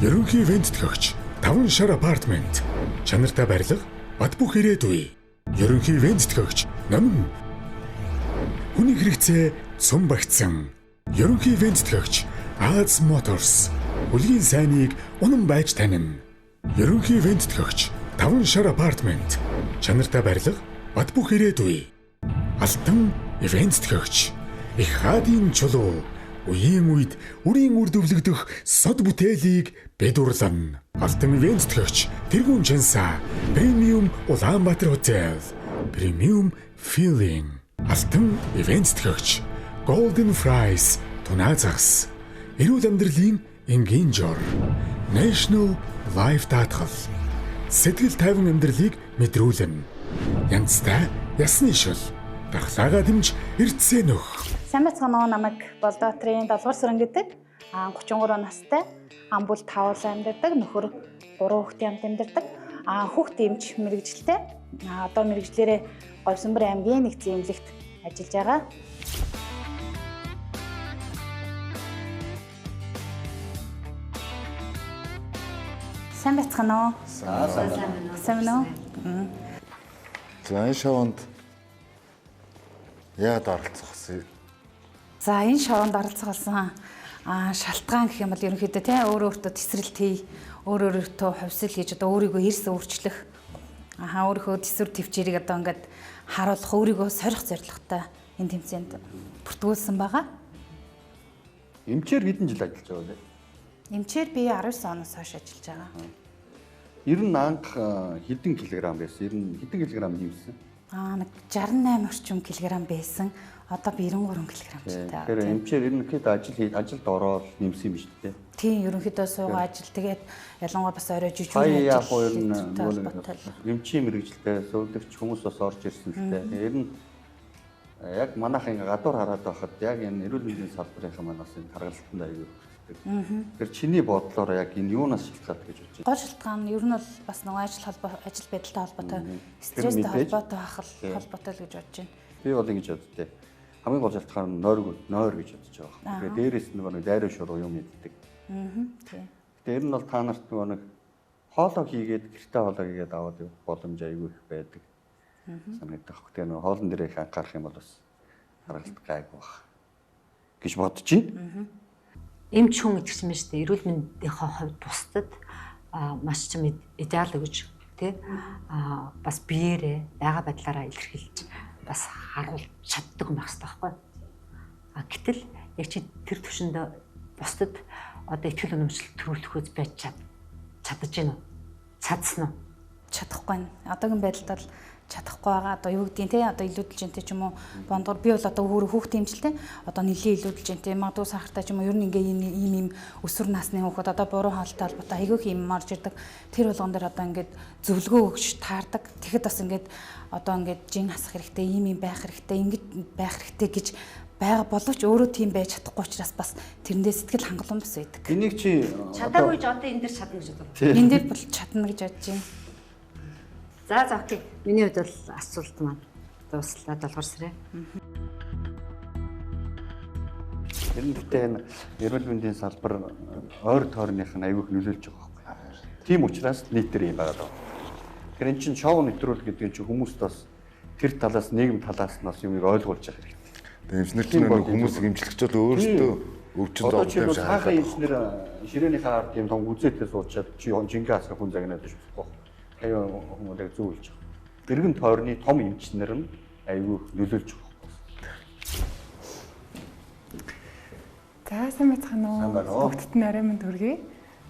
Ерөнхий ивент төхөгч 5 шар апартмент. Чанартай барилга, бат бөх ирээдүй. Ерөнхий ивент төхөгч Номин хүний хэрэгцээ цум багтсан. Ерөнхий ивент тэтгэгч Аз Моторс. Хүлгийн сайныг унан байж танина. Ерөнхий ивент тэтгэгч Таван шар апартмент. Чанартай барилга бат бөх ирээдүй. Алтан ивент тэтгэгч Их хаадын чулуу үеийн үед үрийн үр дэвлэгдэх сод бүтээлийг бид урлана. Алтан ивент тэтгэгч Тэргүүн Чанса Премиум Улаанбаатар хотел. Премиум Feeling. Алтан ивент тэтгэгч Golden Fries тунаа загас. Эрүүл амьдралын энгийн жор. National Life даатгал. Сэтгэл тайван амьдралыг мэдрүүлнэ. Янзтай ясны шил. Дархлаагаа дэмж эрдсээ нөх. Сайн байцгаана уу, намайг Болдоотрын Долгор сүрэн гэдэг. 33 настай. Ам бүл тавуулан амьдардаг, нөхөр 3 хүүхдийн хамт амьдардаг. Хүүхд эмч мэргэжилтэй. Одоо мэргэжлээрээ Говьсанбар аймгийн нэгдсэн эмнэлэгт ажиллаж байгаа. Сайн байцгаана уу? Сайн байна уу? За, энэ шоунд яагаад оролцох вэ? За, энэ шоунд оролцох болсон шалтгаан гэх юм бол ерөнхийдөө тий өөрөө өөртөө тесрэлт хий, өөр өөртөө хувьсэл хийж одоо өөрийгөө эрс өөрчлөх, өөрийнхөө төсвөр төвчээрийг одоо ингээд харуулах, өөрийгөө сорих зорилготой энэ тэмцээнд бүртгүүлсэн байгаа. Эмчээр хэдэн жил ажиллаж байгаа вэ? Эмчээр би 19 оноос хойш ажиллаж байгаа. Ер нь анх хэдэн килограмм байсан? Ер нь хэдэн килограмм нэмсэн? Нэг 68 орчим килограмм байсан. Одоо би 93 килограмм ч та. Тэгэхээр эмчээр ерөнхийдөө ажилд ороод нэмсэн юм шүү дээ. Тийм, ерөнхийдөө суугаа ажил, тэгээд ялангуяа бас орой жижиг ажил. Яг ер нь эмчийн мэргэжилтэй суулгагч хүмүүс бас орж ирсэн л дээ. Ер нь яг манайх ингээ гадуур хараад байхад яг энэ эрүүл мэндийн салбарынхаа маань бас энэ тархалтанд аягүй хэрэгтэй. Тэгэхээр чиний бодлоор яг энэ юунаас шалтгаалдаг гэж бодож байна? Гол шалтгаан нь ер нь бол бас нөгөө ажил холбоо, ажил байдалтай холбоотой, стресстэй холбоотой байх холбоотой л гэж бодож байна. Би бол ингэж боддтой. Хамгийн гол шалтгаан нь нойр гэж бодож байгаа. Тэгэхээр дээрээс нөгөө нэг дайруу шуруу юм иддэг. Тийм. Тэр нь бол та нарт нөгөө нэг хоолоо хийгээд гэртээ хоолоо хийгээд аваад явах боломж аягүй их байдаг. Санагдах. Тэгээ нөгөө хоолн дээр их анхаарах юм бол бас харгалт гайгүй байх гэж бодож байна. Эмч хүн гэдэг чинь шүү дээ. Эрүүл мэндийнхээ хувьд бусдад маш ч юм идеал өгж тий бас биеэрээ байгаа байдлаараа илэрхийлж бас харуулж чаддаг юм байх хэрэгтэй байхгүй. Гэтэл яг чи тэр түвшинд бусдад одоо итгэл үнэмшил төрүүлэхүйц байж чадаж гин үү? Чадсан уу? Чадахгүй байна. Одоогийн байдалд бол чадахгүй байгаа. Одоо юу гэдгийг те одоо илүүдэлжинтэй ч юм уу бондгор би бол одоо өөрөө хүүхд эмчилтэй одоо нэлийн илүүдэлжинтэй магадгүй сахартай ч юм уу ер нь ингээ ийм ийм өсвөр насны хүүхэд одоо буруу хаалтай холбоотой айгүйх юм орж ирдэг. Тэр болгон дээр одоо ингээд зөвлөгөө өгч таардаг. Тэгэхэд бас ингээд одоо ингээд жин хасах хэрэгтэй, ийм ийм байх хэрэгтэй, ингэж байх хэрэгтэй гэж байгаа боловч өөрөө тийм байж чадахгүй учраас бас тэрэндээ сэтгэл хангалуун бас байдаг. Энийг чи чадаагүй ч одоо энэ дээр чадна гэж бодов. Энэ дээр бол чадна гэж бодож байна. За окей. Миний хувьд бол асуулт маань дууслаа, Долгор сэрэ. Ер нь гэхдээ энэ эрүүл мэндийн салбар ойр тойрных нь аягүй их нөлөөлж байгаа байхгүй. Тийм учраас нийтээр юм байгаа даа. Тэгэхээр эн чинь шоу нэвтрүүлэг гэдэг нь чинь хүмүүст бас тэр талаас нийгэм талаас нь бас юмыг ойлгуулж явах хэрэгтэй. Тэгээ эмчнэр чинь хүмүүсийг эмчлэгч бол өөрсдөө өвчин зовлон юм шиг харагдаад. Эмчнэр ширээнийхээ ард юм том гүзээтэй суучаад чи жингээ хасах хүн загнаад биш болохгүй. Аюу хүмүүлэг зөвлөж байгаа. Дэргэн тойрны том эмчнэр нь аюу нөлөөлж байгаа. За, сайн байцгаана уу? Бүгдд нь орой минь төргий.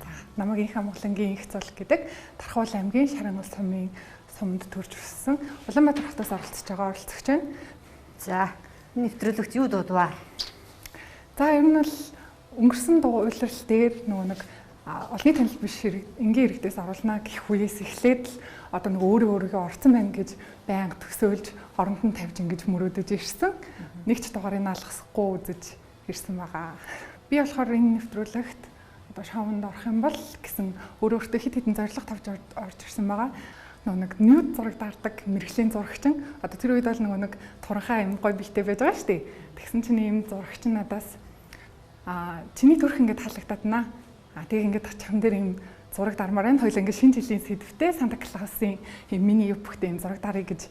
За, намайг Инх Амгалангийн Инх Зул гэдэг Тархуул аймгийн Шаран ус сумын сумд төрж өссөн. Улаанбаатар хотоос оролцож байгаа оролцогч байна. За, нэвтрүүлэгт юу дуудваа? За, ер нь бол өнгөрсөн улирал дээр нөгөө нэг олонний танил биш энгийн иргэдээс оруулна гэх үеэс эхлээд л одоо нэг өөрөө өөрийгөө орцсон байна гэж байнга төсөөлж оронд нь тавьж ингэж мөрөөдөж ирсэн. Нэг ч дугаарыг алгасахгүй үзэж ирсэн байгаа. Би болохоор энэ нэвтрүүлэгт одоо шоунд орох юм бол гэсэн өөрөө өөртөө хэд хэдэн зорилго тавьж орж ирсэн байгаа. Нөгөө нэг нюд зураг даардаг мэрэгжлийн зурагчин одоо тэр үед бол нөгөө нэг туранхай юм гой биетэй байж байгаа шүү дээ. Тэгсэн чинь ийм зурагчин надаас чиний төрх ингээд таалагдаад наа. Тэгээ ингээд очихон дээр ийм зураг дармаар байна. Хоёул ингээд шинэ жилийн сэдвтэй Санта Клаусын ийм мини юбктэй ийм зураг даръя гэж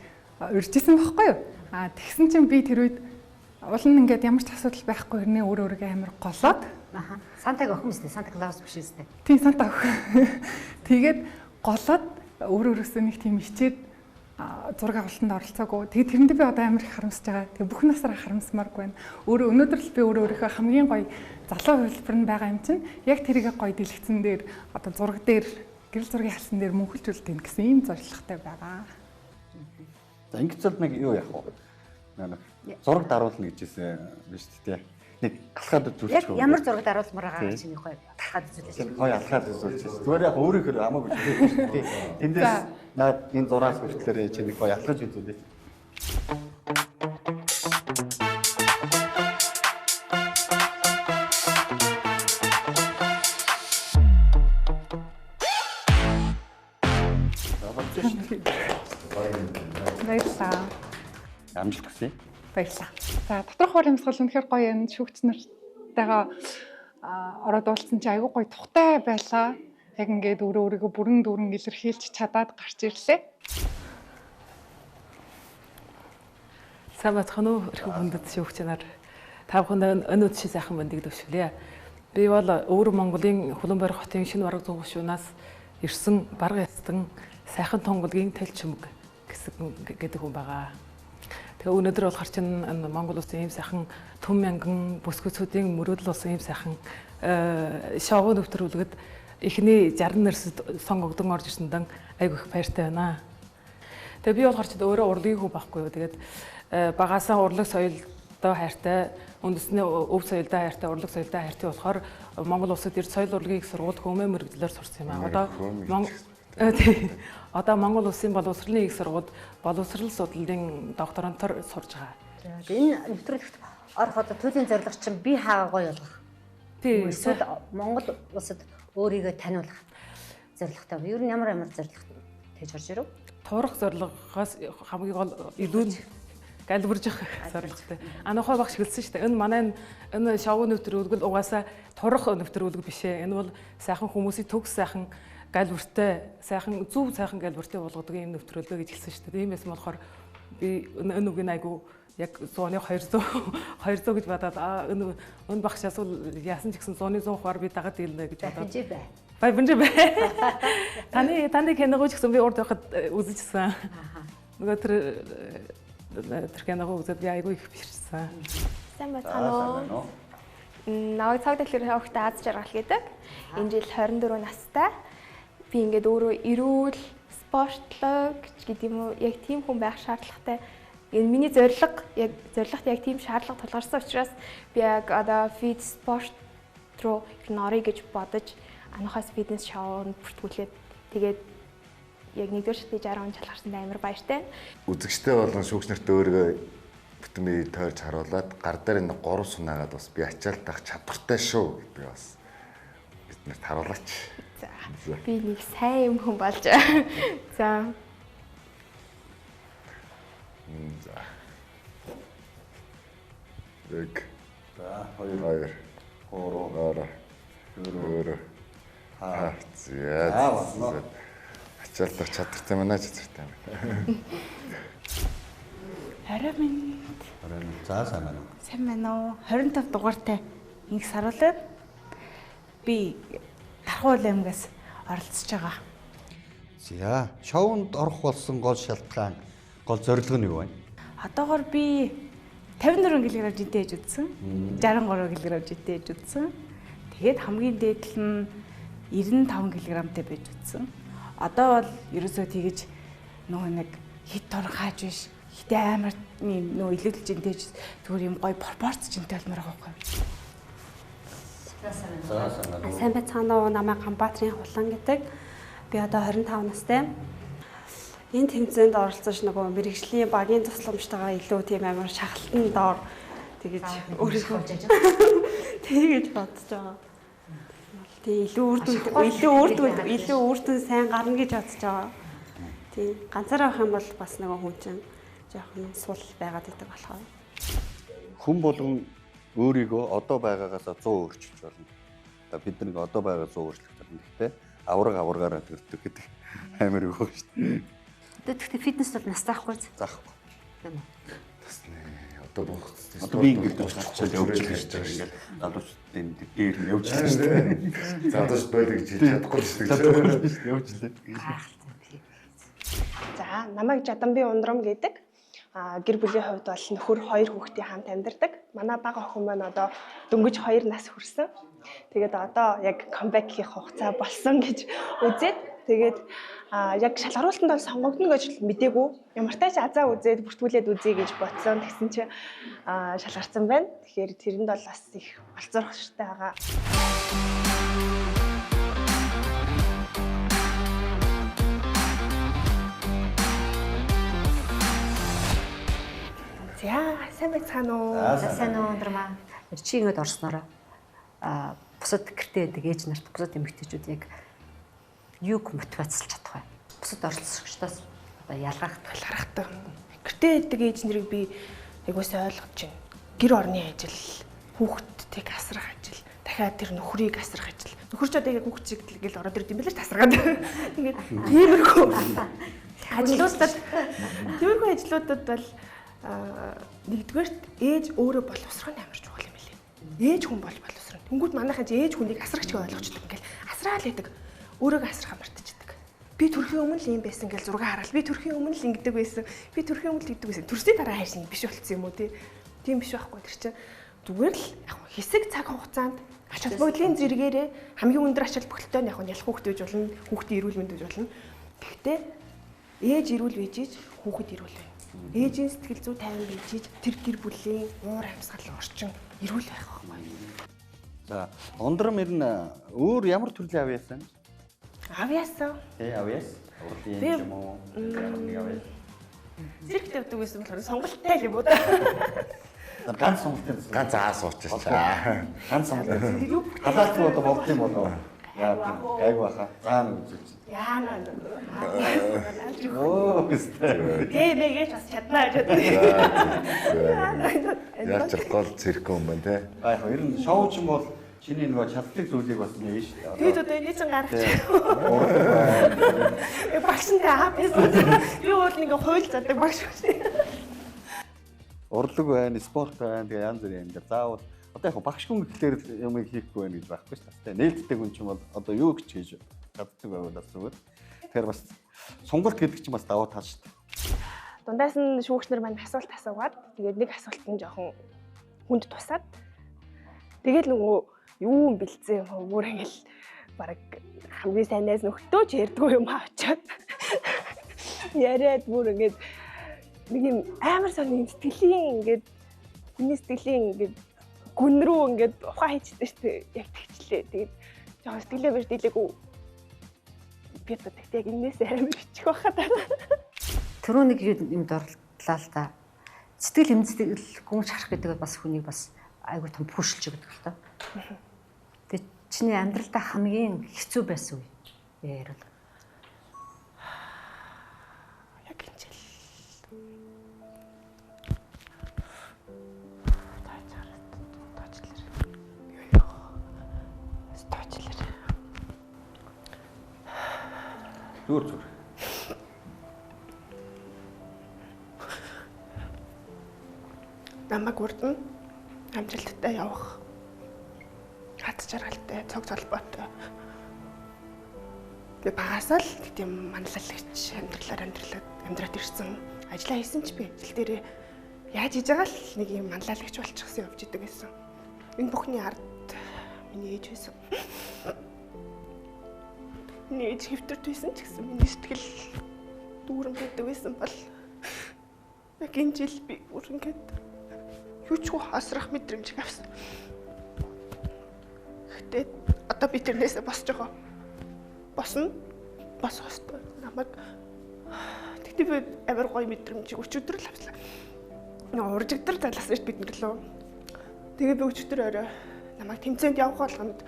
урьжсэн байхгүй юу? А тэгсэн чинь би тэр үед уул нь ингээд ямар ч асуудал байхгүй хэрнээ өөр өөрийгөө амар голоод. Аха. Сантаг охин мэт Санта Клаус биш үстэй. Тийм, Санта охин. Тэгээд голоод өөр өөрөөсөө нэг тийм ичээд зураг авалтанд оролцоогүй. Тэгээд тэрэндээ би одоо амар их харамсаж байгаа. Тэгээд бүх насаараа харамсмааргүй байна. Өөрөө өнөөдөр л би өөрөө өөрийнхөө хамгийн гоё залуу хувилбар нь байгаа юм чинь яг тэрийг гоё дэлгэцэн дээр одоо зураг дээр гэрэл зургийн халсан дээр мөнхөлж үлдээн гэсэн ийм зорилготой байгаа. За ингэцэл нэг юу яах вэ? Зураг даруулна гэж хэлсэн биш үү? Нэг алхаад үзүүлчих үү? Ямар зураг даруулмаар байгаа чинь нэг гоё алхаад үзүүлээч. Гоё алхаад үзүүлчих. Зүгээр яг өөрийнхөө хамаагүй шүү дээ. Тэндээс наад энэ зураас хүртлээрээ чи нэг гоё алхаж үзүүлээч. Баярлалаа. Амжилт хүсье. Баярлалаа. За доторх хор амьсгал үнэхээр гоё юм. Шүүгч нартайгаа ороод уулзсан чи айгүй гоё тухтай байлаа. Яг ингээд өөрөө өөрийгөө бүрэн дүүрэн илэрхийлж чадаад гарч ирлээ. Сайн бацхан уу? Эрхэм хүндэт шүүгч нар. Та бүхэнд өнөө өдшийн сайхан мэндийг төвшүүлье. Би бол өвөр Монголын Хүлэнбойр хотын шинэ бараг зүүн гишүүнээс ирсэн барга ястан сайхан тунгалгийн талчмэг гэсэн гэдэг хүн байгаа. Тэгээ өнөөдөр болохоор чинь Монгол улсын ийм сайхан түн мянган бүсгүйцүүдийн мөрөөдөл болсон ийм сайхан шоу нэвтрүүлгэд эхний 60 нэрсэд сонгогдсон орж ирсэндэн айгүй их баяртай байна. Тэгээ би болохоор ч өөрөө урлагийн хүн байхгүй юу. Тэгээд багасаа урлаг соёлдоо хайртай, үндэсний өв соёлдоо хайртай, урлаг соёлдоо хайртай болохоор Монгол улсад ирд соёл урлагийн их сургууль хүмүүн мэргэжлээр сурсан юм аа. Одоо Одоо Монгол улсын боловсролын их сургуульд боловсрол судлалын докторантор сурж байгаа. Энэ нэвтрүүлэгт орох одоо туйлын зорилго чинь бие хаагаа гоё болгох. Тийм. Эсвэл Монгол улсад өөрийгөө таниулах зорилготой. Ер нь ямар ямар зорилго тэгж орж ирв? Турах зорилгоос хамгийн гол илүү галбиржих зорилготой. Анухай багш хэлсэн шүү дээ. Энэ манай энэ шоу нэвтрүүлэг угаасаа турах нэвтрүүлэг биш ээ. Энэ бол сайхан хүмүүсийн төгс сайхан галбиртай, сайхан зөв сайхан галбиртай болгодог юм нэвтрүүлэг гэж хэлсэн шүү дээ. Тиймээс болохоор би энэ үгийг айгу яг 100-ны 200 гэж бодоод энэ энэ багшаас бол яасан ч гэсэн 100-ны 100 хуваар би дагаад илнэ гэж бодоод. Баян бай. Таны киногоо ч гэсэн би урд байхад үзчихсэн. Нөгөө тэр киногоо үзээд би айгу их биширсэн. Сайн байцгаана уу? Наваг цаг дэлгэр хөвгтэй Аз жаргал гэдэг. Энэ жил 24 настай. Би ингээд өөрөө эрүүл, спортлог гэдэг юм уу, яг тийм хүн байх шаардлагатай. Энэ миний зорилго, яг зорилгот яг тийм шаардлага тулгарсан учраас би яг одоо фит спорт руу ер нь орё гэж бодож анухаас фитнес шоунд бүртгүүлээд тэгээд яг нэгдүгээр шатны 60 он чалгарсанд амар баяртай. Үзэгчтэй болон шүүгч нарт өөрийгөө бүтэн бие тойрч харуулад гар дээр энэ 3 сунаагаад бас би ачаалтах чадвартай шүү гэдгийг бас биднэрт харуулаач. За. Би нэг сайн юм хүн болж. За. За. 1 за 2 2 3 4 5 за. Ачаалтах чадвартай манай чадвартай байна. Орой минь. Орой минь. За сайн байна уу? Сайн байна уу? 25 дугаартай инх саруулаад би Тархуул аймгаас оролцож байгаа. За, шоунд орох болсон гол шалтгаан, гол зорилго нь юу вэ? Одоогор би 54 кг жинтэй ээж үзсэн. 63 кг жинтэй ээж үзсэн. Тэгээд хамгийн дээдл нь 95 кг-тай байж үзсэн. Одоо бол ерөөсөө тэгэж нөгөө нэг хит торхааж биш. Хитэ амар юм нөгөө илүүдэл жинтэй зүгээр юм гоё пропорц жинтэй болмоор байгаа байхгүй. Сайн байцгаана уу? Намайг Ганбаатарын Хулан гэдэг. Би одоо 25 настай. Энэ тэмцээнд оролцож нөгөө мэрэгжлийн багийн тусламжтайгаа илүү тийм амар шахалтан доор тэгэж өөрийгөө тэгэж бодож байгаа. Тийм илүү үр дүн сайн гарна гэж бодож байгаа. Тийм ганцаараа авах юм бол бас нөгөө хүн чинь жоохон сул байгаад байдаг болохоор. Хүн болгон өөрийгөө одоо байгаагаас 100 өөрчилж болно. Одоо бид нэг одоо байгаа 100 өөрчлөх болно. Гэхдээ авраг аврагаараа төрдөг гэдэг амар үг шүү дээ. Одоо тэгтээ фитнес бол нас заахгүй. Заахгүй. Тийм үү? Таснэ. Одоо бүх Одоо би ингээд 30 явж л гэж байгаа ингээд залуучдын дээр нь явж л шүү дээ. Залууч байлаа гэж хэлж чадахгүй л шүү дээ. Явж лээ. За, намайг Жадамби Ундрам гэдэг. Гэр бүлийн хувьд бол нөхөр хоёр хүүхдийн хамт амьдардаг. Манай бага охин маань одоо дөнгөж 2 нас хүрсэн. Тэгээд одоо яг comeback хийх хугацаа болсон гэж үзээд тэгээд яг шалгаруултанд бол сонгогдно гэж мдээгүй. Ямартай ч азаа үзээд бүртгүүлээд үзье гэж бодсон. Тэгсэн чинь шалгарсан байна. Тэгэхээр тэрэнд бол бас их болцоорхштой байгаа. За, сайн байцгаана уу? За, сайн уу, Ундрмаа. Чи ингэж орсноороо бусад гэртээ байдаг ээж нарт, бусад эмэгтэйчүүд яг юуг мотивацлж чадах вэ? Бусад оролцогчдоос одоо ялгархтай. Гэртээ байдаг ээж нарыг би айгуусаа ойлгож байна. Гэр орны ажил, хүүхдтэйг асрах ажил, дахиад тэр нөхрийг асрах ажил. Нөхөр ч одоо яг хүүхд чиг гэл ороод ирд юм билээ ш тасаргаад. Тэгээд тиймэрхүү ажлуудад бол нэгдүгээрт ээж өөрөө боловсрох нь амар чухал юм билээ. Ээж хүн бол боловсрох. Тэнгүүд манайхан чи ээж хүнийг асрагч гэж ойлгочдөг. Ингээл асраал байдаг. Өөрийгөө асрахаа мартчихдаг. Би төрхийн өмнө л юм байсан гэл зураг хараал. Би төрхийн өмнө л ингэдэг байсан. Би төрхийн өмнө л ингэдэг байсан. Төрсний дараа хайш ингэ биш болцсон юм уу тий? Тийм биш байхгүй. Тэр чинь зүгээр л яг хэсэг цаг хугацаанд ач холбогдлын зэрэгээрээ хамгийн өндөр ач холбогдолтой нь яг нь ялах хүүхэд байж болно, хүүхдийн эрүүл мэнд байж болно. Гэхдээ ээж эрүүл байж иж хүүхэд эрүүл байна. Ээжийн сэтгэл зүй тайван байж иж тэр гэр бүлийн уур амьсгал орчин эрүүл байх байхгүй. За, Ундрам ер нь өөр ямар төрлийн авьяас вэ? Авьяас уу? Тий, авьяас. Урлагийн юм уу? Ямар нэг авьяас. Циркт явдаг байсан болохоор сонголттой л юм уу да. Ганц сонголтын ганц аа суучихлаа. Ганц сонголт. Халаалцгүй одоо болд юм болов. Яа тийм гайг баха. Заа нэг үзүүлж. Яана. Оо гэстэй. Тэ мэйгэж бас чаднаа гэж. Яаж ч гол цирк юм байна те. Аа яг ер нь шоу ч юм бол чиний нөгөө чаддаг зүйлийг бас нэ шүү дээ. Тэгээд одоо энийг чинь гаргах. Багш нь аа байсан. Би бол ингээ хууль задаг багш шүү. Урлаг байна, спорт байна, тэгээ янз бүрийн юм дээр заавал одоо яг багш хүн гэхлээр юм хийхгүй байх гэж байхгүй шүү дээ. Нээлттэй хүн чинь бол одоо юу гэж хийж чаддаг байвал бас зүгээр. Тэгэхээр бас сонголт гэдэг чинь бас давуу тал шүү дээ. Дундаас нь шүүгч нар маань асуулт асуугаад тэгээд нэг асуулт нь жоохон хүнд тусаад тэгээд нөгөө юу юм бэлдсэн юм бүр ингээл бараг хамгийн сайн найз нөхдөө ч ярьдгүй юм авчаад яриад бүр ингээд нэг юм амар сони сэтгэлийн ингээд хүний сэтгэлийн ингээд гүн рүү ингээд ухаан хийчихдээ шүү дээ. Яг тэгчлээ. Тэгээд жоохон сэтгэлээ барьж дийлээгүй. Би одоо тэгтээ яг энэс амар ичих байхад. Түрүү нэг юмд орлоо л та. Сэтгэл хэмжлэл гүн шарах гэдэг бас хүнийг бас айгүй том пүшилж өгдөг л та. Тэгээд чиний амьдралдаа хамгийн хэцүү байсан үе яриул. Яг энэ жил. Зүгээр зүгээр. Намайг урд нь амжилттай явах, хад жаргалтай, цог золбоотой. Би багасаа л тийм манлайлагч амьдралаар амьдраад ирсэн. Ажлаа хийсэн ч би ажил дээрээ яаж хийж байгаа л нэг юм манлайлагч болчихсон явж идэг гэсэн. Энэ бүхний ард миний ээж байсан. Миний ээж хэвтэрт байсан ч гэсэн миний сэтгэл дүүрэн байдаг байсан бол яг энэ жил би бүр ингээд юу ч хасрах мэдрэмж авсан. Гэхдээ одоо би тэрнээсээ босч байгаа. Босно. Босох ёстой. Намайг тэгтээ би амар гоё мэдрэмжийг өчигдөр л авслаа. Уржигдар залгасан шүү бид нар лөө. Тэгээ би өчигдөр орой намайг тэмцээнд явах болгонд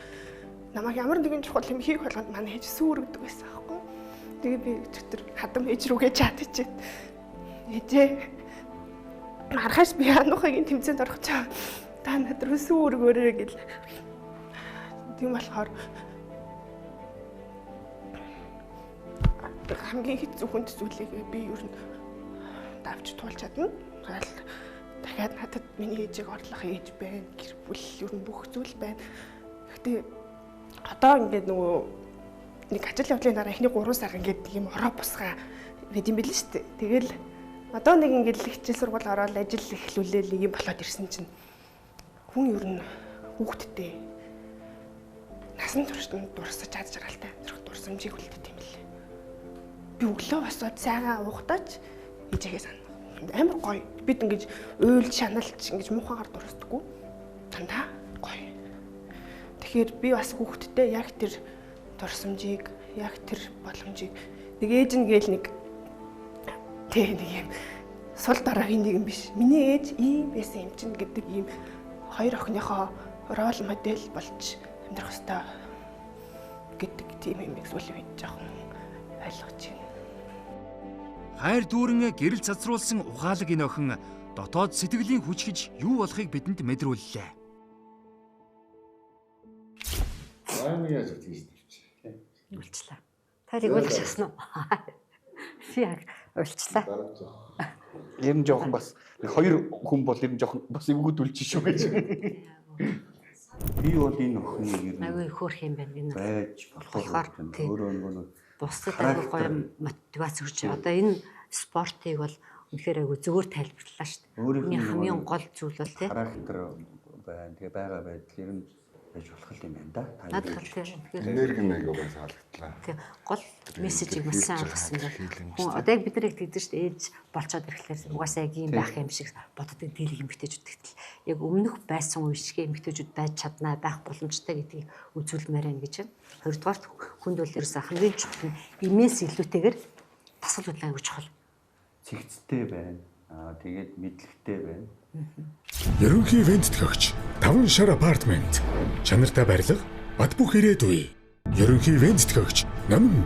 намайг ямар нэгэн чухал юм хийх болгонд манай ээж сүүргдэг байсан аахгүй. Тэгээ би өчигдөр хадам ээж рүүгээ чат хийчихэд ээжээ маргааш би ануухагийн тэмцээнд орох чаа. Та над руу сүүргөөрэй гэл. Тийм болохоор Хамгийн хэцүү хүнд зүйлийг би ер нь давж туулж чадна. Тэгэл дахиад надад миний ээжийг орлох ээж байна, гэр бүл ер нь бүх зүйл байна. Гэхдээ одоо ингээд нөгөө нэг ажил явдлын дараа эхний 3 сар ингээд юм ороо бусгаа байд юм билээ шүү дээ. Тэгэл одоо нэг ингээд хичээл сургууль ороод ажил эхлүүлээл нэг юм болоод ирсэн чинь хүн ер нь хүүхэдтэй насан туршид дурсаж аз жаргалтай амьдрах дурсамжийг үлддэг юм лээ. Би өглөө босоод сайгаа уухтаач ээжээгээ санана. Амар гоё. Бид ингэж уйлж шаналж ингэж муухайгаар дурсдаггүй. Дандаа гоё. Тэгэхээр би бас хүүхэдтэй яг тэр дурсамжийг, яг тэр боломжийг нэг ээж нь гээл нэг тэг нэг юм сул дараагийн нэг юм биш. Миний ээж ийм байсан юм чинь гэдэг ийм хоёр охиныхоо рол модель болж амьдрах ёстой гэдэг тийм юм их сүүлийн үед жоохон ойлгож байна. Хайр дүүрэн гэрэл цацруулсан ухаалаг энэ охин дотоод сэтгэлийн хүч гэж юу болохыг бидэнд мэдрүүллээ. Нэг яаж тэгж тавьчих. Үйлчлээ. Тарийг уйлах шахсан уу? Би яг уйлчлаа. Ер нь жоохон бас хоёр хүн бол ер нь жоохон бас эвгүүдүүлж шүү гэж. Би бол энэ охиныг ер нь айгүй хөөрх юм байна энэ. Байж болохоор өөрөө нөгөө бусдад айгүй гоё мотивац өгч. Одоо энэ спортыг бол үнэхээр айгүй зөвөр тайлбарлаа шүү дээ. Өөрийн хамгийн гол зүйл бол тий. Характер байна. Тэгээ байгаа байдал ер нь байж болох юм байна да. Надад тийм. Энерги нэг угаас халагдлаа. Тийм. Гол мессежийг маш сайн ойлгосон байна. Хүн одоо яг бид нар яг тэгдэж шүү дээ. Ээж болцоод ирэхлээр угаасаа яг ийм байх юм шиг боддог дийлэг эмгтээчүүд тэгтэл яг өмнөх байсан үе шиг эмгтээчүүд байж чаднаа байх боломжтой гэдгийг үзүүлмээр байна гэж байна. Хоёрдугаарт хүнд бол ерөөсөө хамгийн чухал нь имээс илүүтэйгээр дасгал хөдөлгөөн аягүй чухал. Цэгцтэй байна. Аа тэгээд мэдлэгтэй байна. Ерөнхий вентлөгч 5 шар апартмент. Чанартай барилга, бат бөх ирээдүй. Ерөнхий вентлөгч Номин.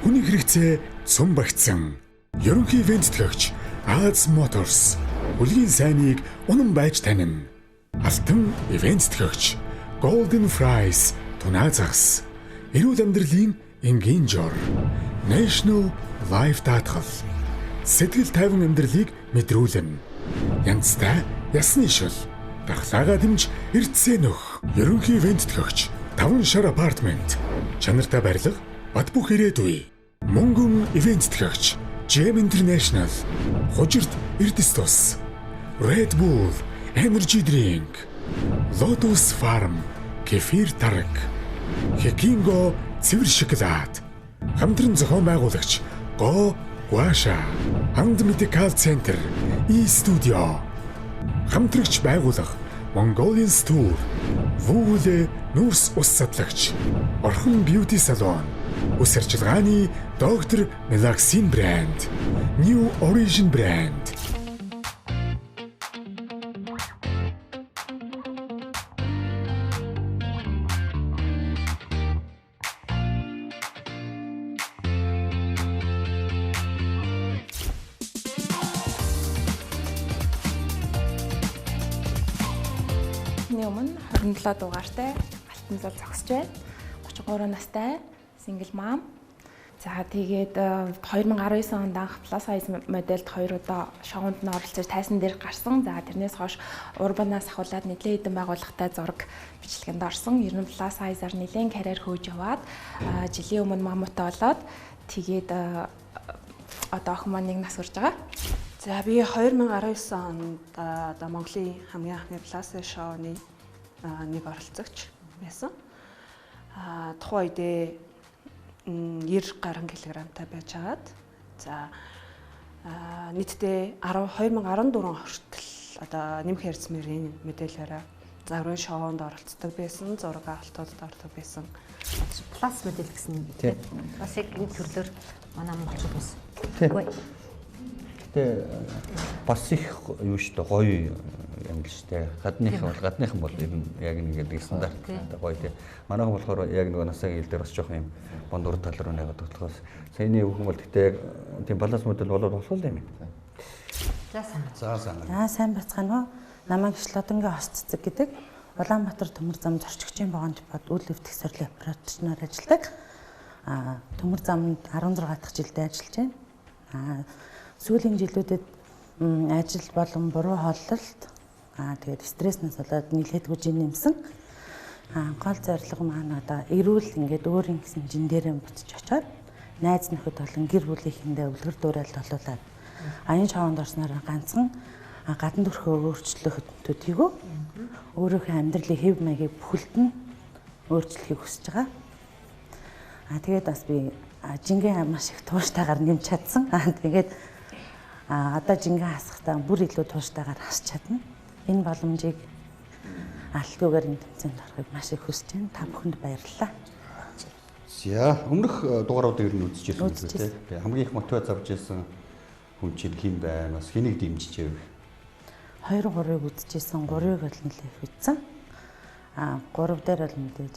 Хүний хэрэгцээ цум багтсан. Ерөнхий вентлөгч Аз Моторс. Хүлгийн сайныг унан байж танина. Алтан ивентлөгч Golden Fries тунаа загас. Эрүүл амьдралын энгийн жор. National Life даатгал. Сэтгэл тайван амьдралыг мэдрүүлнэ. Янзтай ясны шил. Дархлаагаа дэмж эрдсээ нөх. Ерөнхий вентлөгч 5 шар апартмент. Чанартай барилга, бат бөх ирээдүй. Мөнгөн ивентлөгч Gem International. Хужирт Эрдэс тус. Red Bull Energy Drink. Lotus Farm кефир тараг. Хекинго цэвэр шоколад. Хамтран зохион байгуулагч Го Гуаша. Анд Medical Center И студио. Хамтрагч байгууллага Mongolian Tour. Вүүлэ нүүрс ус садлагч. Орхон Beauty Salon. Ус арчилгааны Доктор Melaxin брэнд. New Origin брэнд. Миний өмнө 27 дугаартай алтан зул зогсож байна. 33 настай single mom. За тэгээд 2019 онд анх plus size модельд 2 удаа шоунд нь оролцож тайсан дээр гарсан. За тэрнээс хойш Urban-аас ахуулаад нэлээд хэдэн байгууллагатай зураг бичлэгэнд орсон. Ер нь plus size-аар нэлээд карьер хөөж яваад жилийн өмнө мамутай болоод тэгээд одоо охин маань нэг нас хүрж байгаа. За би 2019 онд одоо Монголын хамгийн анхны plus size шоуны нэг оролцогч байсан. Тухайн үедээ 90 гаруй килограмтай байж хагаад за нийтдээ 2014 хүртэл одоо нэмэх хэрцмэрийн мэдээлэлээр загварын шоунд оролцдог байсан, зураг авалтуудад ордог байсан. Plus модель гэсэн бас яг энэ төрлөөр манай монголчууд бас Гэтэ бас их юу шүү дээ, гоё юм л шүү дээ. Гадныхан бол гадныхан бол ер нь яг нэг нэг стандарт гоё тий. Манайхан болохоор яг нөгөө насагийн хил дээр бас жоохон юм бондор тал руу нэгэд тоглохоос саяны хүүхэн бол гэтэ яг тийм баланс модель болоод болох юм. За сайн. За сайн. За сайн бацгаана уу. Намайг Шлодонгийн хос цэцэг гэдэг Улаанбаатар төмөр зам зорчигчийн вагон депод үйл өвдөх сорилын операторчнаар ажилладаг. Төмөр замд 16 дахь жилдээ ажиллаж байна. Сүүлийн жилүүдэд ажил болон буруу хооллолт тэгээд стресснээс болоод нэлээдгүй жин нэмсэн. Гол зорилго маань одоо эрүүл ингээд өөрийн гэсэн жин дээрээ буцаж очиод найз нөхөд болон гэр бүлийнхэндээ өвлгөр дуурайлт олуулаад аян шоунд орсноор ганцхан гадна төрхөө өөрчлөх төдийгөө өөрийнхөө амьдралын хэв маягийг бүхэлд нь өөрчлөхийг хүсэж байгаа. Тэгээд бас би жингээ маш их тууштайгаар нэмж чадсан. Тэгээд одоо жингээ хасахдаа бүр илүү тууштайгаар хасч чадна. Энэ боломжийг алтгүйгээр энэ тэмцээнд орохыг маш их хүсэж байна. Та бүхэнд баярлалаа. За, өмнөх дугааруудыг ер нь үзчихсэн үү те. Хамгийн их мотивац авч ирсэн хүн чинь хэн байна? Бас хэнийг дэмжиж байв? 2 3-ыг үзчихсэн, 3-ыг бол нэлээд их үзсэн. 3 дээр бол мэдээж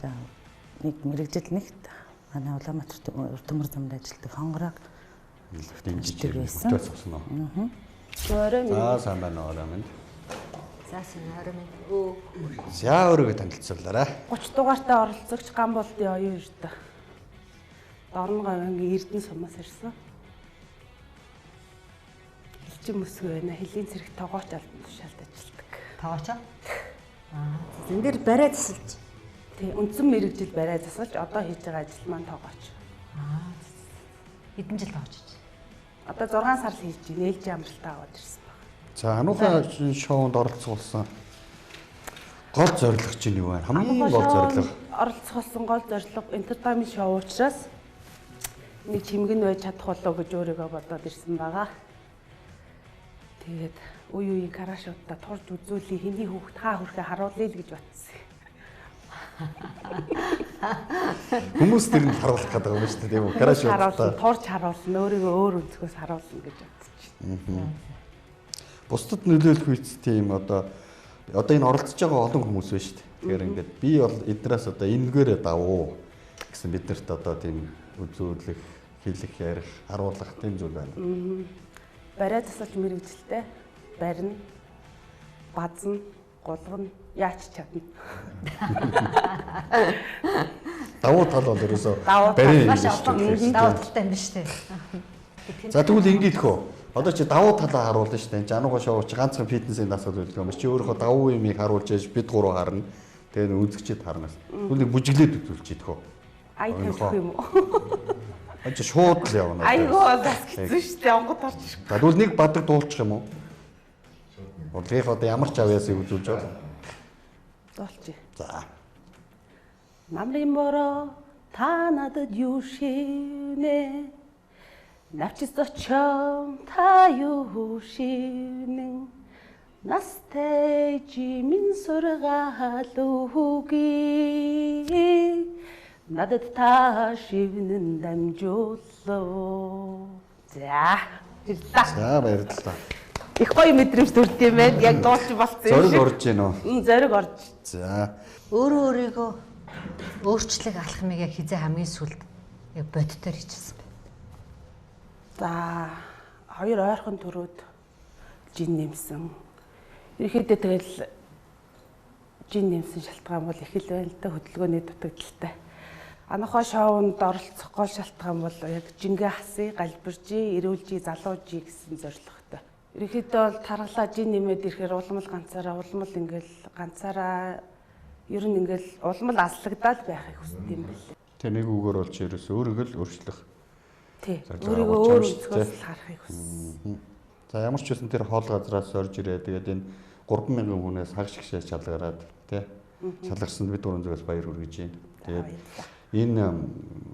нэг мэрэгжил нэгт манай Улаанбаатар төмөр замд ажилладаг хонгорог дэмжиж байсан. Мотивац авсан уу? За, сайн байна уу, орой минь. За, сайн орой минь. Өө. За, өөрийгөө танилцуулаарай. 30 дугаартай оролцогч Гамболдын оюун эрдэнэ. Дорн говийн Эрдэнэ сумаас ирсэн. Хилчин мөсгөө байна. Хөлийн цэрэг тогооч албан тушаалд ажилладаг. Тогооч аа? Зэн дээр барай засалж. Тий, үндсэн мэрэгжил барай засалж одоо хийж байгаа ажил маань тогооч. Хэдэн жил тогооч хийж? Одоо 6 сар л хийж байна. Ээлжийн амралтаа аваад ирсэн байна. За, ануухай шоунд оролцох болсон гол зорилго чинь юу вэ? Хамгийн гол зорилго. Оролцох болсон гол зорилго entertainment шоу учраас нэг чимгэн байж чадах болоо гэж өөрийгөө бодоод ирсэн байгаа. Тэгээд үе үеийн карашуудаа турж үзүүлээ, хэний хүүхд хаа хүрэхээ харуулъя л гэж бодсон. Хүмүүс тэр нь харуулах гэдэг юм шүү дээ, тийм үү? Карашуудаа турж харуулна, өөрийгөө өөр өнцгөөс харуулна гэж бодсон. Бусдад нөлөөлөх үст тийм одоо энэ оролцож байгаа олон хүмүүс байна шүү дээ. Тэгэхээр ингээд би бол эднээс одоо энэгээрээ давуу гэсэн биднэрт одоо тийм үзүүлэх, хэлэх, ярих, харуулах тийм зүйл байна. Барай засалж мэрэгжилтэй барина, базна, гулгана, яач чадна. Давуу тал бол ерөөсөө барай маш олон давуу талтай юм биш үү? За, тэгвэл ингэж хөө. Одоо чи давуу талаа харуулна шүү дээ. Жанууга шоу чи ганцхан фитнесийн дасгал үйлдэх юм. Чи өөрийнхөө давуу юмыг харуулж яаж бид гурав харна. Тэгээ үзэгчид харнаас. Тэгвэл нэг бүжиглээд үзүүлж идэх үү? Ай тавих юм уу? Аж шууд л явна. Айгуу бас хэцүү шүү дээ. Онгод орж ирэх. За, тэгвэл нэг бадаг дуулчих юм уу? Урлагийнх одоо ямар ч авьяасыг үзүүлж байна. Дуулчих. За. Намрын бороо та надад юу шивнэ? Навчис очом та юу шивнэ? Настай жимин сургаал үгүй. Надад та шивнэн дамжуулав. За, баярлалаа. За, баярлалаа. Их гоё мэдрэмж төрд юм байна. Яг дуулж болцсон юм шиг. Зориг орж гин үү? Зориг орж. За. Өөрөө өөрийгөө өөрчлөх алхмыг яг хизээ хамгийн сүлд яг боддоор хийчихсэн бэ. За, хоёр ойрхон төрөөд жин нэмсэн. Ерөнхийдөө тэгэл жин нэмсэн шалтгаан бол их л байна л да, хөдөлгөөний дутагдaltaй. Анахаа шоунд оролцох гол шалтгаан бол яг жингээ хасъя, галбиржий, эрүүлжий, залуужий гэсэн зорилготой. Ерөнхийдөө бол таргалаа жин нэмээд ирэхээр улам л ганцаараа, улам л ингээл ганцаараа ер нь ингээл улам л аслагдаал байхыг хүсдэг юм байна. Тэ нэг үгээр бол чи ерөөсөө өөрийгөө л өөрчлөх. Тий. Өөрийгөө өөр өнцгөөс л харахыг хүссэн. За, ямар ч байсан тэр хоол газраас орж ирээ. Тэгээд энэ 3000 хүнээс хаг шигшээ шалгараад тий. Шалгарсанд бид гурван зүгээс баяр хүргэж байна. Тэгээд энэ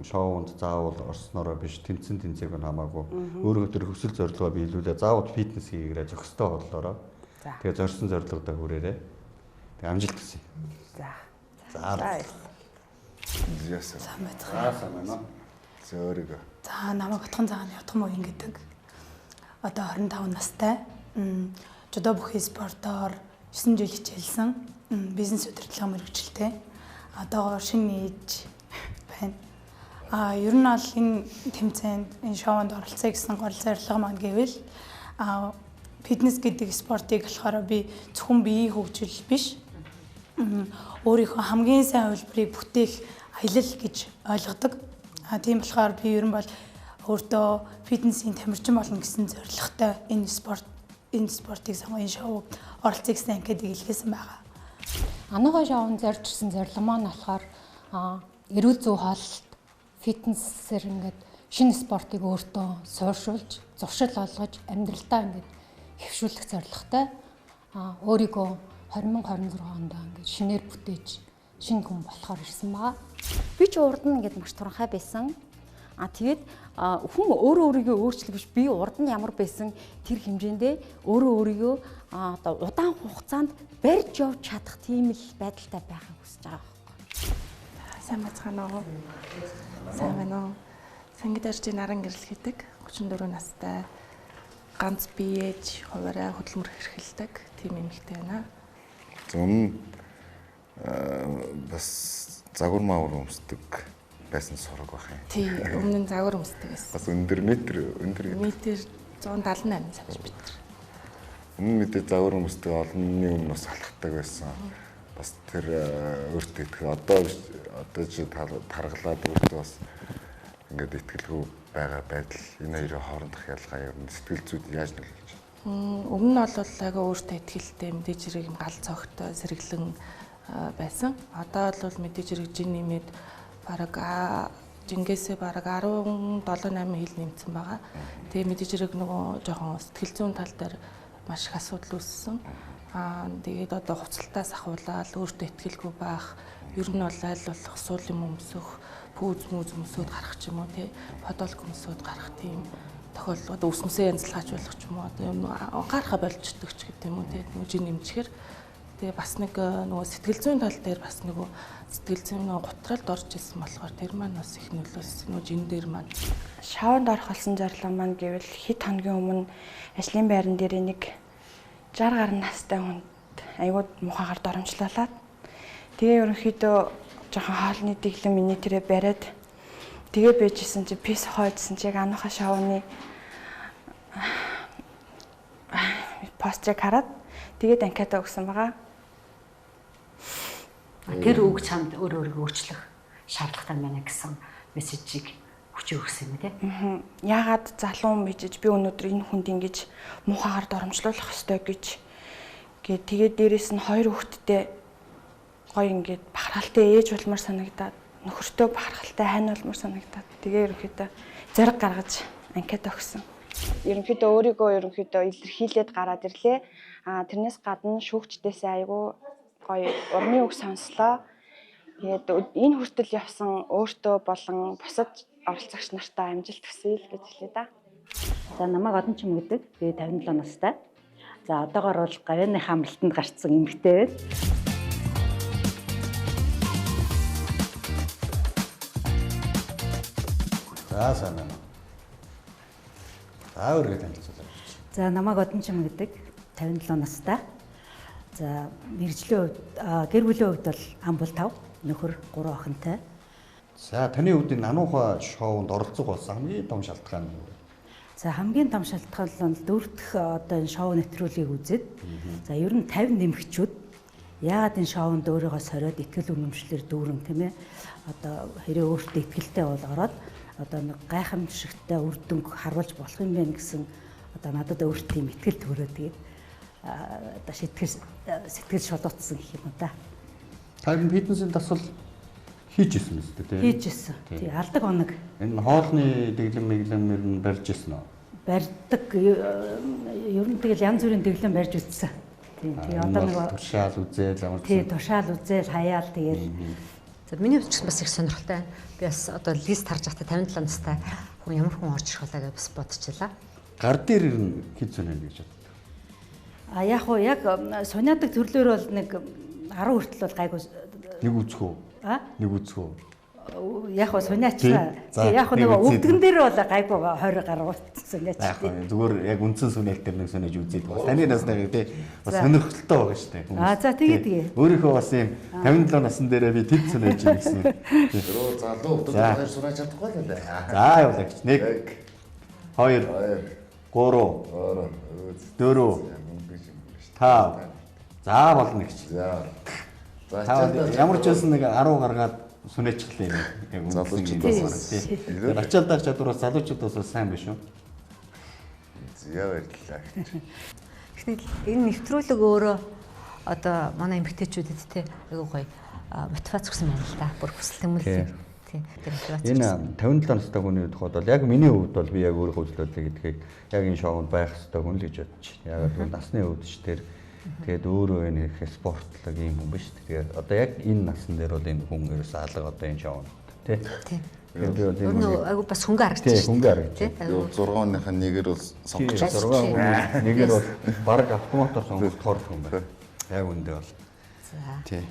шоунд заавал орсноороо биш, тэмцэн тэнцээг нь хамаагүй. Өөрийнхөө тэр хүсэл зорилгоо биелүүлээ. Заавал фитнес хийгээрэй, зохистой хооллоороо. Тэгээ зорьсон зорилгодоо хүрээрэй. Тэгээ амжилт хүсье. За. За. За, сайн байцгаана. За, сайн байна уу? За, өөрийгөө. За, намайг Утхан цагааны Утхан Мууин гэдэг. Одоо 25 настай. Жудо бүхий спортоор 9 жил хичээлсэн. Бизнес удирдлага мэргэжилтэй. Одоогоор шинэ ээж байна. Ер нь бол энэ тэмцээнд, энэ шоунд оролцъё гэсэн гол зорилго маань гэвэл фитнес гэдэг спортыг болохоор би зөвхөн биеийн хөгжил биш, өөрийнхөө хамгийн сайн хувилбарыг бүтээх аялал гэж ойлгодог. Тийм болохоор би ер нь бол өөртөө фитнесийн тамирчин болно гэсэн зорилготой энэ спортыг сонгоо, энэ шоуд оролцъё гэсэн анкетыг илгээсэн байгаа. Ануухай шоунд зорж ирсэн зорилго маань болохоор эрүүл зүй хооллолт, фитнесээр ингээд шинэ спортыг өөртөө сууршуулж, зуршил олгож, амьдралдаа ингээд хэвшүүлэх зорилготой өөрийгөө 2026 онд ингээд шинээр бүтээж, шинэ хүн болохоор ирсэн байгаа. Би ч урд нь ингээд маш туранхай байсан. Тэгээд хүн өөрөө өөрийгөө өөрчлөх биш, би урд нь ямар байсан тэр хэмжээндээ өөрөө өөрийгөө одоо удаан хугацаанд барьж явж чадах тийм л байдалтай байхыг хүсэж байгаа байхгүй. Сайн байцгаана уу? Сайн байна уу? Сангид аржийн наран гэрэл гэдэг 34 настай ганц бие ээж хуваараа хөдөлмөр эрхэлдэг тийм эмэгтэй байна. Өмнө бас загвар маавар өмсдөг байсан сураг байх юм. Тий, өмнө нь загвар өмсдөг байсан. Бас өндөр метр өндөр метр 178 см. Өмнө мэдээ загвар өмсдөг олонний өмнө бас алхдаг байсан. Бас тэр өөртөө итгэх одоо чи таргалаад өөртөө бас ингээд итгэлгүй байгаа байдал энэ хоёрын хоорондох ялгаа ер нь сэтгэл зүйд яаж нөлөөлж байна? Өмнө нь бол айгаа өөртөө итгэлтэй, мэдээж хэрэг юм гал цогтой, сэргэлэн байсан. Одоо бол мэдээж хэрэг жин нэмээд бараг жингээсээ бараг 17 8 хил нэмсэн байгаа. Тэгээ мэдээж хэрэг нөгөө жоохон сэтгэл зүйн тал дээр маш их асуудал үүссэн. Тэгээд одоо хувцалтаас ахуулаад өөртөө итгэлгүй байх, ер нь бол аль болох суул юм өмсөх, пүүз мүүз өмсөөд гарах ч юм уу тий, подолк өмсөөд гарах тийм тохиолдол одоо өсмөсөө янзлахаач болох ч юм уу одоо юм анхаарахаа болждаг ч гэдэг юм уу тий, нөгөө жин нэмчихэр. Тэгээ бас нэг нөгөө сэтгэл зүйн тал дээр бас нөгөө сэтгэл зүйн нөгөө гутралд орж ирсэн болохоор тэр маань бас их нөлөөлсөн нөгөө жин дээр маань. Шоунд орох болсон зорилго маань гэвэл хэд хоногийн өмнө ажлын байран дээр нэг 60 гаруй настай хүнд айгуу мухагаар доромжлуулаад тэгээ ерөнхийдөө жоохон хоолны дэглэм миний тэрэ бариад тэгээ байжсэн чи пис хойдсон чи яг ануухай шоуны постерыг хараад тэгээд анкета өгсөн байгаа. Тэр үг чамд өөр өөрийгөө өөрчлөх шаардлагатай байна гэсэн мессежийг хүчээ өгсөн юм тий. Яагаад залуу мэдэж би өнөөдөр энэ хүнд ингэж муухагаар доромжлуулах ёстой гэж. Гэ тэгээд дээрэс нь хоёр хүүхэдтэй гоё ингээд бахархалтай ээж болмоор санагдаад, нөхөртөө бахархалтай хань болмоор санагдаад тэгээ ерөнхийдөө зориг гаргаж анкета өгсөн. Ерөнхийдөө өөрийгөө ерөнхийдөө илэрхийлээд гараад ирлээ. Тэрнээс гадна шүүгчдээсээ айгүй гоё урмын үг сонслоо. Тэгээд энэ хүртэл явсан өөртөө болон бусад оролцогч нартаа амжилт хүсье л гэж хэлье да. За намайг Одончим гэдэг. Би 57 настай. За одоогор бол гавьяаны хамралтанд гарцсан эмэгтэй байна. За сайн байна уу. За өөрийгөө танилцуулаарай. За намайг Одончим гэдэг. 57 настай. За мэргэжлийн хувьд гэр бүлийн хувьд бол ам бол 5, нөхөр 3 охинтой. За таны хувьд энэ ануухай шоунд оролцох болсон хамгийн том шалтгаан нь юу вэ? За хамгийн том шалтгаан нь дөрөв дэх одоо энэ шоу нэвтрүүлгийг үзээд за ер нь 50 нэмэгчүүд яагаад энэ шоунд өөрийгөө сориод итгэл үнэмшлэр дүүрэн тийм ээ одоо хэрэг өөртөө итгэлтэй бол ороод одоо нэг гайхамшигтай үр дүнг харуулж болох юм байна гэсэн одоо надад өөртөө тийм итгэл төрөө тэгээд одоо сэтгэл шулуутсан гэх юм да. Та энэ фитнесийн дасгал хийж ирсэн мэт тийм? Хийж ирсэн. Тий, алдаг оног. Энэ хоолны дэглэм мэглэм ер нь барьж ирсэн үү? Барьдаг. Ер нь тэгэл янз бүрийн дэглэм барьж үзсэн. Тийм. Тэгээ одоо нэг туршаал үзээл ямар ч. Тий, туршаал үзээл хаяал тэгэл. За миний хувьд ч бас их сонирхолтой байна. Би бас одоо лист харж байхдаа 57 настай хүн ямар хүн орж ирэх вэ гэж бас бодчихлаа. Гар дээр ер нь хэд сүнэ гэж боддог? А яг уу яг суниадаг төрлөөр бол нэг 10 хүртэл бол гайгүй. Нэг үзэх үү? А? Нэг үзэх үү? Яг уу суниачлаа. Тэг яг нөгөө өвдгөн дээр бол гайгүй 20 гаруй суниач. Яг зүгээр яг үндсэн суниалт дээр нэг суниаж үзээд бас таны насны тий бас сонирхолтой байгаа шүү дээ. А за тэгээ тэгээ. Өөрийнхөө бас юм 57 насн дээрээ би тэд суниаж юм гэсэн. Өрөө залуу өдөр хоёр суниаж чадахгүй л дээ. За явлаа гэж. 1 2 3 4 5. За болно гэж. За. За ямар ч байсан нэг 10 гаргаад сүнээчлээ юм. Яг Залуучуудаас тий. Ачаал даах чадвараас залуучуудаас бас сайн биш үү? Зя баярлалаа гэж. Гэхдээ энэ нэвтрүүлэг өөрөө одоо манай эмэгтэйчүүдэд те айгүй гоё мотивац өгсөн байна л да. Бүр хүсэл тэмүүлэл. Тий. Тэр мотивац. Энэ 57 настай хүний тухайд бол яг миний хувьд бол би яг өөрийнхөө үзлүүдээ гэдгийг яг энэ шоунд байх ёстой хүн л гэж бодож байна. Яг л насны хувьд ч тэр тэгээд өөрөө энэ их спортлог юм хүн биш. Тэгээд одоо яг энэ насан дээр бол энэ хүн ерөөсөө алга одоо энэ шоунд тий. Тэгэхээр би бол энэ айгүй бас хөнгө харагдаж байна. Хөнгө харагдаж байна. 6 оных нь нэгээр бол сонгож байна. 6 хүн нэгээр бол баг автоматар сонгогдохоор хүн байна. Яг үндэ бол. За. Тий.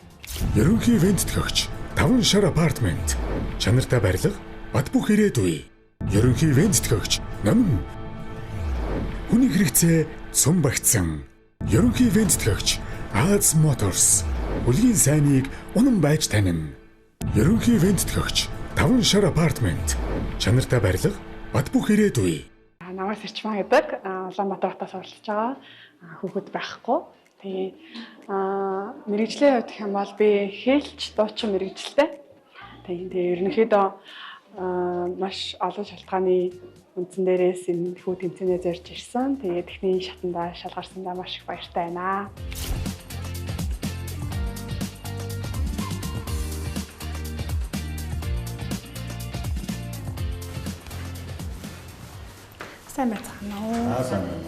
Ерөнхий ивент тэтгэгч Таван шар апартмент. Чанартай барилга бат бөх ирээдүй. Ерөнхий ивент тэтгэгч Номин. Хүний хэрэгцээ цум багтсан. Ерөнхий ивент тэтгэгч Аз Моторс. Хүлгийн сайныг унан байж танина. Ерөнхий ивент тэтгэгч Таван шар апартмент. Чанартай барилга бат бөх ирээдүй. Намайг Сэрчмаа гэдэг. Улаанбаатар хотоос оролцож байгаа. Хүүхэд байхгүй. Тэгээ мэргэжлийн хувьд гэх юм бол би хэлч дуучин мэргэжилтэй. Тэгээ ерөнхийдөө маш олон шалтгааны үндсэн дээрээс энэ хүү тэмцээнээ зорж ирсэн. Тэгээд техникийн шатандаа шалгарсандаа маш их баяртай байна. Сайн байцгаана уу? Сайн байна.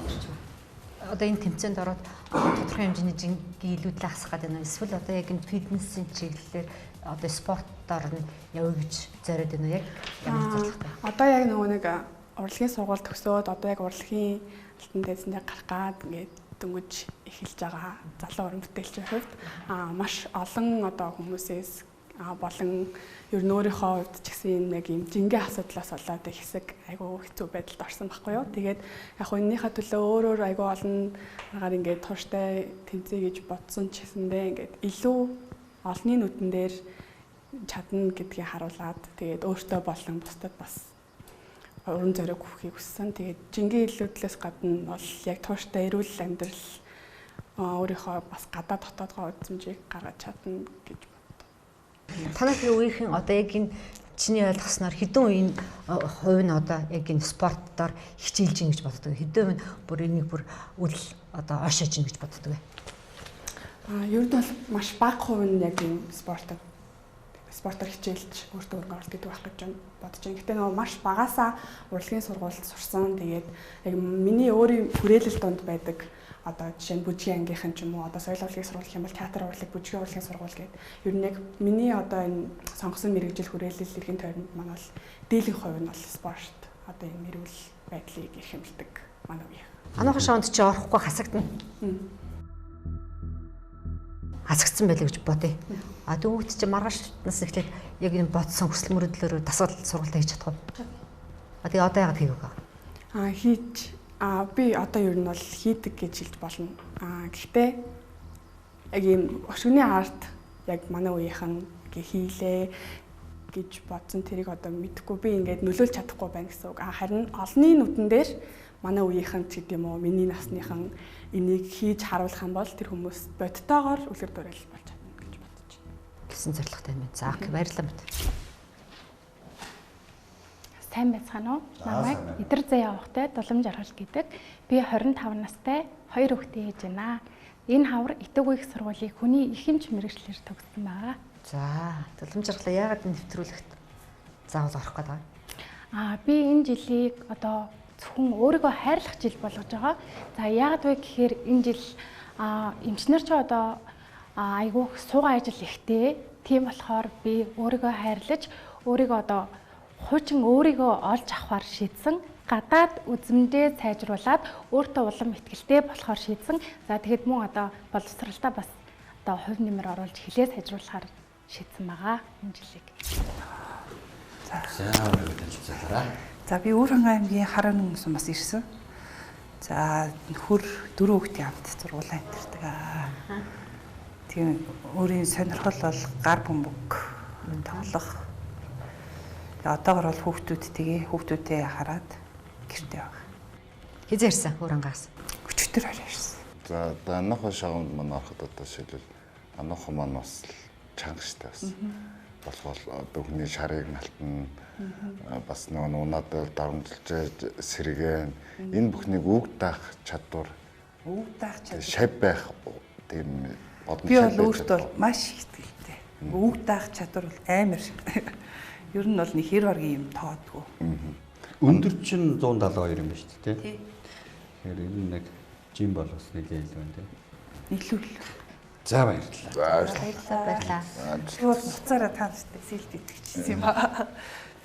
Одоо энэ тэмцээнд ороод тодорхой хэмжээний жингийн илүүдлээ хасах гэдэг нь эсвэл одоо яг энэ фитнесийн чиглэлээр одоо спортоор нь явъя гэж зориод байна уу, яг ямар зорилготой? Одоо яг нөгөө нэг урлагийн сургууль төгсөөд одоо яг урлагийн алтан дээдсэндээ гарах гад ингээд дөнгөж эхэлж байгаа залуу уран бүтээлчийн хувьд маш олон одоо хүмүүсээс болон ер нь өөрийнхөө хувьд ч гэсэн энэ яг юм жингээ асуудлаас болоод их хэсэг айгүй хэцүү байдалд орсон байхгүй юу. Тэгээд яг хөө энэнийхээ төлөө өөр өөр айгүй олон аргаар ингээд тууштай тэмцэе гэж бодсон ч гэсэндээ ингээд илүү олонний нүдэн дээр чадна гэдгийг харуулад тэгээд өөртөө болон бусдад бас урам зориг өгөхийг хүссэн. Тэгээд жингээ илүүдлээс гадна бол яг тууштай эрүүл амьдрал өөрийнхөө бас гадаа дотоодгоо үзмжийг гаргаж чадна гэж. Танай тэр үеийнхэн одоо яг энэ чиний ойлгосноор хэдэн үеийн хувь нь одоо яг энэ спортоор хичээлж ин гэж боддог. Хэдэн хувь нь бүр энийг бүр үл одоо ойшоож ин гэж боддог вэ? Ер нь бол маш бага хувь нь яг энэ спортоор хичээлж өөртөө хөрөнгө оруулалт гэдэг байх гэж бодож байна. Гэтэ нөгөө маш багасаа урлагийн сургуульд сурсан. Тэгээд яг миний өөрийн хүрээлэл донд байдаг одоо жишээ нь бүжгийн ангийнхан ч юм уу одоо соёл урлагийн сургууль гэх юм бол театр урлаг, бүжгийн урлагийн сургууль гэдэг. Ер нь яг миний одоо энэ сонгосон мэргэжил хүрээлэл эргэн тойронд маань бол дийлэнх хувь нь бол спорт одоо энэ эрүүл байдлыг эрхэмлдэг манай үеийн. Ануухан шоунд чи орохгүй хасагдана. Хасагдсан байлаа гэж бодъё. А дөнгөж чи маргааш нас эхлээд яг энэ бодсон хүсэл мөрөдлөөрөө дасгал сургалтаа хийж чадах уу? А тэгээ одоо яагаад хийгээгүй? Хийж би одоо ер нь бол хийдэг гэж хэлж болно. Гэхдээ яг ийм өшгөний арт яг манай үеийнхэн хийлээ гэж бодсон тэрийг одоо мэдэхгүй би ингээд нөлөөлж чадахгүй байна гэсэн үг. Харин олонний нүдэн дээр манай үеийнхэн ч гэдэм үү миний насныхан энийг хийж харуулах юм бол тэр хүмүүс бодтоогоор үлгэр дуурайл болж чадна гэж бодож байна. Гэсэн зорилготой юм байна. За окей, баярлалаа мэт. Сайн байцгаана уу? Намайг Идэр Заяа явахтай Дулам Жаргал гэдэг. Би 25 настай, 2 хүүхдээ ээж байна. Энэ хавар Итэг их сургуулийг хүний ихэмч мэргэжлэр төгссөн байгаа. За, Дулам Жаргалаа яагаад энэ нэвтрүүлэгт заавал орох гээд байгаа? Би энэ жилийг одоо зөвхөн өөрийгөө хайрлах жил болгож байгаа. За, яагаад вэ гэхээр энэ жил эмчнэр ч одоо айгүйх суугаа ажил ихтэй. Тийм болохоор би өөрийгөө хайрлаж, өөрийгөө одоо хуучин өөрийгөө олж авахар шийдсэн. Гадаад үзмжээ сайжруулад өөртөө улам ихтгэлтэй болохоор шийдсэн. За тэгэхэд мөн одоо боловсралдаа бас одоо хувь нэмэр оруулж хилээ сайжруулахар шийдсэн байгаа энэ жилийг. За, өөрийгөө танилцуулаарай. За би Өвөрхангай аймгийн Харан сумаас ирсэн. За нөхөр 4 хүүхдийн хамт зургуулаа амьдардаг. Тийм өөрийн сонирхол бол гар бөмбөг тоглох. Одоогор бол хүүхдүүдтэйгээ хүүхдүүдээ хараад гэрте байгаа. Хизээ ирсэн Өвөрхангаас? Өчигдөр орой ирсэн. За одоо ануухан шоунд маань ороход одоо жишээлбэл ануухан маань бас чанга штэ бас. Болох одоо хүний шарыг налтна, бас нөгөө унаад дарамтлж сэргээн, энэ бүхнийг үг даах чадвар, үг даах чадвар, шав байх тийм бодон. Би бол өөртөө бол маш их итгэлтэй. Үг даах чадвар бол амар. Ер нь бол нэг хэр баргийн юм тоодгүй. Өндөр чинь 172 юм ба шүү дээ, тий. Тэгэхээр энэ нэг жим бол бас нэлээд илүү байна, тий. Илүү илүү. За баярлалаа. За баярлалаа. Би бол буцаараа та нартай селфи идчихсэн юм аа.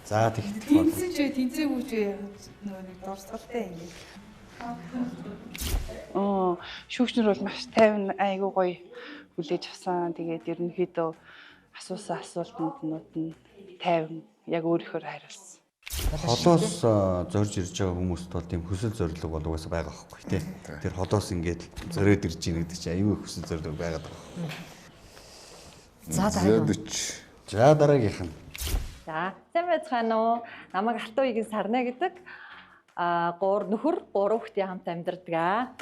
За тэгтэл. Тэнцэн ч вэ, тэнцээгүй ч вэ нөгөө нэг дурсгалтай юм. Шүүгчнэр бол маш тайван, айгүй гоё хүлээж авсан. Тэгээд ерөнхийдөө асуусан асуултанд нь тайван яг өөрийнхөө хариулсан. Холоос зорж ирж байгаа хүмүүст бол тийм хүсэл зорилго бол угаасаа байгаа байхгүй тий. Тэр холоос ингээд зориод ирж ийн гэдэг чинь аюу хүсэл зорилго байгаад байгаа. За дараагийн. За дараагийнх нь. За сайн байцгаана уу? Намайг Алтан үеийн Сарна гэдэг. 3 нөхөр 3 хүүхдийн хамт амьдардаг аа.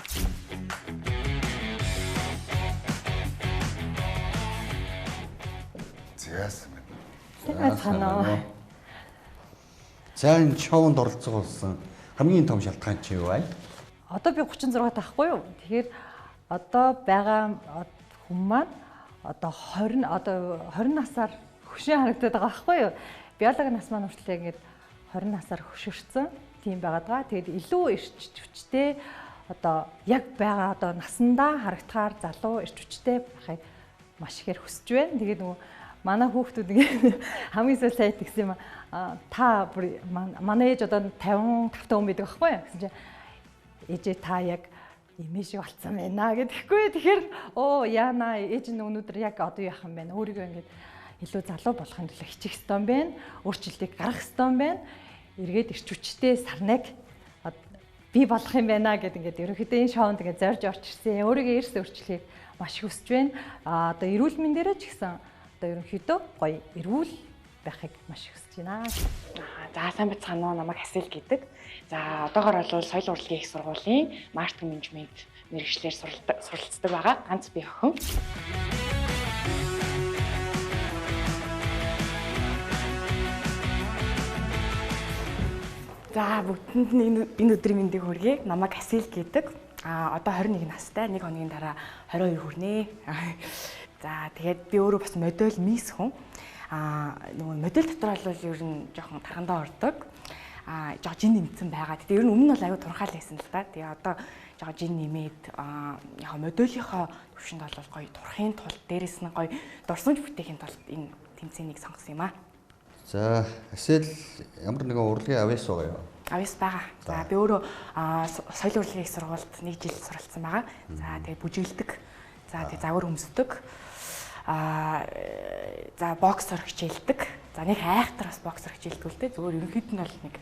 За сайн байна. Сайн байцгаана уу? За энэ шоунд оролцох болсон хамгийн том шалтгаан чи юу вэ? Одоо би 36 таахгүй юу? Тэгэхээр одоо байгаа хүн маань одоо 20 одоо 20 насаар хөшин харагдаад байгаа байхгүй юу? Биологи нас маань хүртэл ингээд 20 насаар хөшөрцөн тийм байгаад байгаа. Тэгээд илүү эрч хүчтэй одоо яг байгаа одоо насандаа харагдахаар залуу эрч хүчтэй байхыг маш ихээр хүсэж байна. Тэгээд нөгөө манай хүүхдүүд ингээд хамгийн сүүл сайт гэсэн юм та бүр манай ээж одоо 55 та хүн байдаг байхгүй юу гэсэн чинь ээжээ та яг эмээ шиг болцсон байна гэдэхгүй. Тэгэхээр оо яана ээж нь өнөөдөр яг одоо яах юм бэ? Өөрийгөө ингээд илүү залуу болохын төлөө хичих ёстой юм байна. Өөрчлөлтийг гаргах ёстой юм байна. Эргээд эрч хүчтэй сарнайг би болох юм байна гэд ингээд ерөнхийдөө энэ шоунд ингээд зорж орч ирсэн. Өөрийгөө эрс өөрчлөхийг маш их хүсэж байна. А одоо эрүүл мэндээрээ ч гэсэн одоо ерөнхийдөө гоё эрүүл байхыг маш их хүсэж байна. За сайн байцгаана уу? Намайг Асил гэдэг. За одоогор бол соёл урлагийн их сургуулийн маркетинг менежмент мэргэжлээр суралцдаг байгаа. Ганц би охин. За бүгдэнд нь энэ өдрийн мэндийг хүргэе. Намайг Асил гэдэг. А одоо 21 настай. Нэг хоногийн дараа 22 хүрнэ. За тэгээд би өөрөө бас модель мисс хүн. Нөгөө модель дотор бол ер нь жоохон тархандаа ордог. Жоо жин нэмсэн байгаа. Тэгээд ер нь өмнө нь бол аюу турхаал байсан л да. Тэгээ одоо жоо жин нэмээд яг моделийнхоо төвшөнд бол гоё турхын тулд дээрэс нь гоё дурсамж бүтээхийн тулд энэ тэмцээнийг сонгосон юм аа. За Асил ямар нэгэн урлагийн авьяас байгаа юу? Авьяас байгаа. За би өөрөө соёл урлагийн их сургуульд нэг жил суралцсан байгаа. За тэгээд бүжиглдэг. За тэгээд загвар өмсдөг. За боксер хичээлдэг. За нэг айхтар бас боксер хичээлдэг л дээ. Зүгээр ерөнхийд нь бол нэг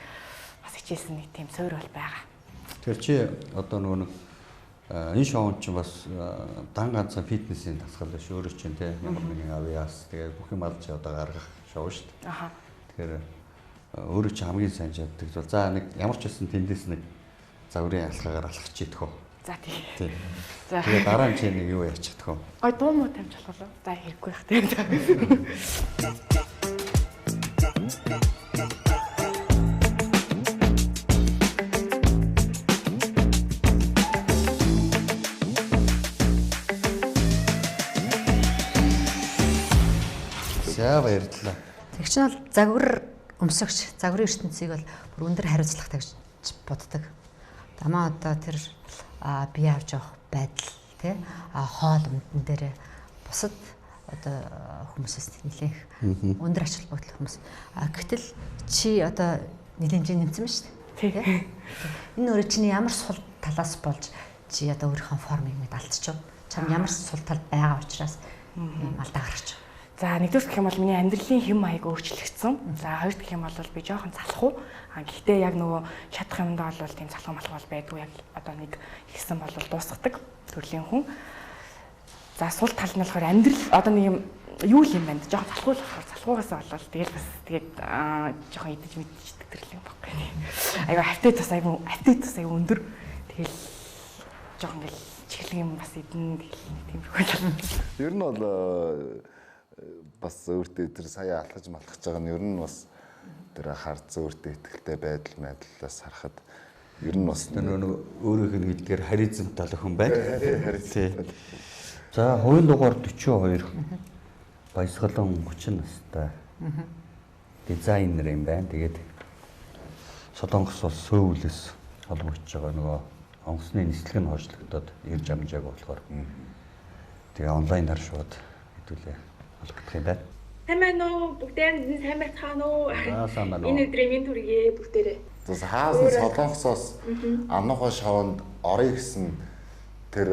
бас хичээлсэн нэг тийм суур бол байгаа. Тэгэхээр чи одоо нөгөө нэг энэ шоунд чинь бас дан ганцхан фитнесийн дасгал биш өөрөө чинь тий ямар нэгэн авьяас тэгээд бүх юм алж одоо гаргах шоу шүү дээ. Аха. Тэгэхээр өөрөө чи хамгийн сайн чаддаг бол за нэг ямар ч байсан тэндээс нэг загварын алхаагаар алхах чи идэх үү? За тий. За. Тэгээ дараа нь чи нэг юу яачих тэх вэ? Гой дуу муу тамж болох уу? За хэрэггүй байх тий. За баярлалаа. Тэг чинь бол загвар өмсөгч, загварын ертөнцийг бол бүр өндөр хариуцлагатай гэж боддог. Дамаа одоо тэр бие авч явах байдал тий хоол өмдөн дээр бусад одоо хүмүүсээс нэлээх өндөр ач холбогдол хүмүүс. Гэтэл чи одоо нэлээд жин нэмсэн ба шүү дээ. Энэ өөрөө чиний ямар сул талаас болж чи одоо өөрийнхөө формыг мэд алдчихв. Чам ямар сул тал байгаа учраас алдаа гарч. За нэгдүгээр гэх юм бол миний амьдралын хэм маяг өөрчлөгдсөн. За хоёр дахь юм бол би жоохон залхуу. Гэхдээ яг нөгөө чадах юмдаа бол тийм залхуу малхуу бол байдгүй. Яг одоо нэг хийсэн бол дуусгадаг төрлийн хүн. За сул тал нь болохоор амьдрал одоо нэг юм юу л юм байна. Жоохон залхуу л болохоор залхуугаасаа болол тэгэл бас тэгээд жоохон идэж мэдчихдэг төрлийн байхгүй. Айгу хавтай тус айгу хавтай тус айгу өндөр. Тэгэл жоохон ингээл чихлэг юм бас идэн тэгэл тиймэрхүү л. Ер нь бол бас өөртөө тэр сая алхаж малхаж байгаа нь ер нь бас тэр харц өөртөө ихтэй байдал байдлаас харахад ер нь бас нэг өөрийнх нь хэлдгээр харизмтай л охин байна. Харизмтай. За, хувийн дугаар 42. Баясгалан 30 настай. Дизайнер юм байна. Тэгээд Солонгос улс Сөүлээс холбогдож байгаа нөгөө онгоцны нислэг нь хойшлогдоод ирж амжаагүй болохоор тэгээ онлайнаар шууд хэдүүлээ холбогдох юм байна. Сайн байна уу? Бүгдээр нь сайн байцгаана уу? Аа, сайн байна уу? Энэ өдрийн минь төргий бүгдээрээ. Тэгээс хаасан Солонгосоос Ануухай шоунд орё гэсэн тэр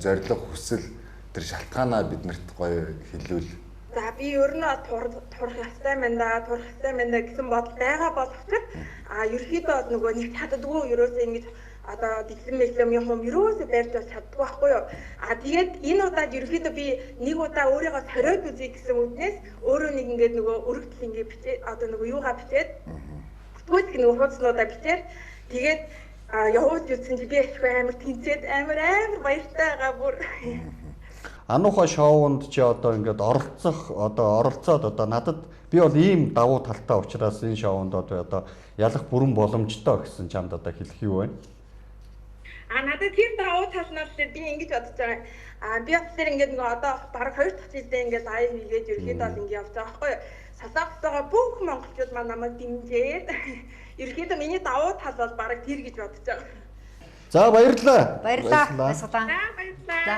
зорилго, хүсэл, тэр шалтгаанаа биднэрт гоё хэлвэл. За, би ер нь турах ёстой байна да, турах ёстой байна да гэсэн бодол байгаа боловч ерөөхдөө бол нөгөө нэг чаддгүй, ерөөсөө ингэж одоо дэглэм мэглэм юм юм ерөөсөө барьж бол чаддгүй байхгүй юу. Тэгээд энэ удаад ерөөхдөө би нэг удаа өөрийгөө сориод үзье гэсэн үднээс өөрөө нэг ингээд нөгөө өргөдөл ингээд бичээд, одоо нөгөө юугаа бичээд, бүтгүүлэх нөгөө хуудаснуудаа бичээд, тэгээд явуулж үзсэн чи би ашгүй амар тэнцээд амар амар баяртай байгаа бүр. Ануухай шоунд чи одоо ингээд оролцох, одоо оролцоод одоо надад би бол ийм давуу талтай учраас энэ шоунд одоо ялах бүрэн боломжтой гэсэн чамд одоо хэлэх юу вэ? Надад тэр давуу тал нь болохоор би ингэж бодож байгаа. Би болохоор ингээд нөгөө одоо бараг 2 дахь жилдээ ингээд live хийгээд ерөөхдөө бол ингээд явж байгаа байхгүй юу. Солонгостойгоо бүх монголчууд маань намайг дэмжээд ерөөхдөө миний давуу тал бол бараг тэр гэж бодож байгаа. За, баярлалаа. Баярлалаа. Баясгалан. За, баярлалаа. За,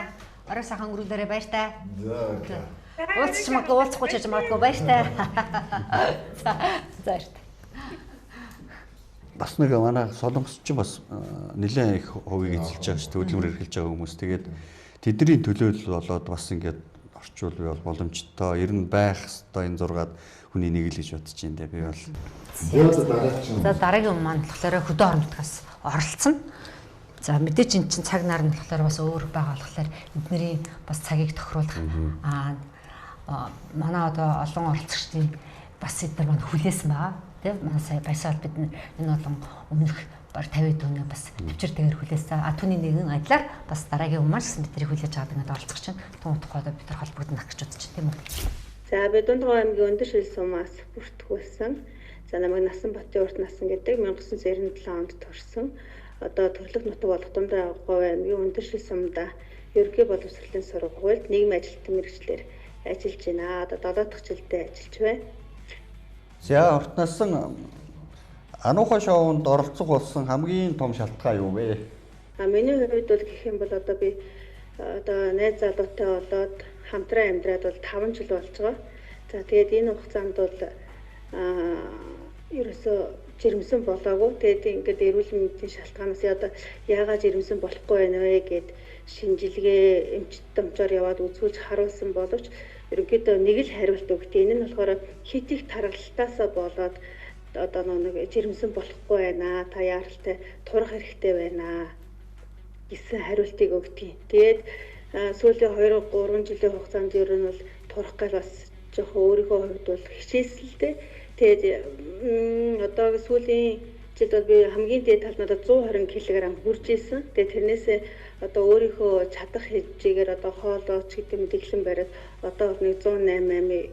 орой сайхан өнгөрүүлээрэй, баяртай. За. Уулзч магадгүй, уулзахгүй ч гэж магадгүй, баяртай. За, за баяртай. Бас нэг манай Солонгос ч бас нэлээд их хувийг эзэлж байгаа шүү дээ, хөдөлмөр эрхэлж байгаа хүмүүс. Тэгээд тэдний төлөөлөл болоод бас ингээд орчуул би бол боломжтой. Ер нь байх ёстой энэ 6-ад хүний нэг л гэж бодож байна дээ би бол. За, дараагийн маань болохоор хөдөө орон нутгаас оролцсон. За, мэдээж эн чинь цаг нар нь болохоор бас өөр байгаа болохоор эднэрийн бас цагийг тохируулах манай одоо олон оролцогчдын бас эднэр маань хүлээсэн байгаа. Тэ манай сая баясаал бид энэ болон өмнөх баг 50 дүүнээ бас төвчөр тэгээр хүлээсэн. Түүний нэгэн адилаар бас дараагийн хүмүүс гэсэн бидний хүлээж аваад ингээд оролцох чинь тун утгагүй одоо бид нар холбогдно гэж бодож байна, тийм үү? За, би Дундгой аймгийн Өндөр шил сумаас бүртгүүлсэн. За, намайг Насан Батын урт насан гэдэг 1997 онд төрсэн. Одоо төрлөх нутаг болох Дундгой аймгийн Өндөр шил сумда ерөнхий боловсролын сургуульд нийгмийн ажилтны мэргэжлээр ажиллаж байна. Одоо 7 дахь жилдээ ажиллаж байна. За, урт насан Ануухай шоунд оролцох болсон хамгийн том шалтгаан юу вэ? Миний хувьд бол гэх юм бол одоо би одоо найз залуутай болоод хамтран амьдраад бол 5 жил болж байгаа. За, тэгээд энэ хугацаанд бол ерөөсөө жирэмсэн болоогүй. Тэгээд ингээд эрүүл мэндийн шалтгаанаас одоо яагаад жирэмсэн болохгүй байна вэ гэд шинжилгээ эмч дамжаар яваад үзүүлж харуулсан боловч ерөнхийдөө нэг л хариулт өгдөө. Энэ нь болохоор хит их таргалтаасаа болоод одоо нэг жирэмсэн болохгүй байна. Та яаралтай турах хэрэгтэй байна гэсэн хариултыг өгдөг. Тэгээд сүүлийн 2 3 жилийн хугацаанд ер нь бол турах гал бас жоохон өөрийнхөө хувьд бол хичээсэн л дээ. Тэгээд одоо сүүлийн жилд бол би хамгийн дээд тал надад 120 кг хүрж исэн. Тэгээд тэрнээсээ одоо өөрийнхөө чадах хэмжээгээр одоо хоолооч гэдэг юм дэглэм бариад одоо нэг 108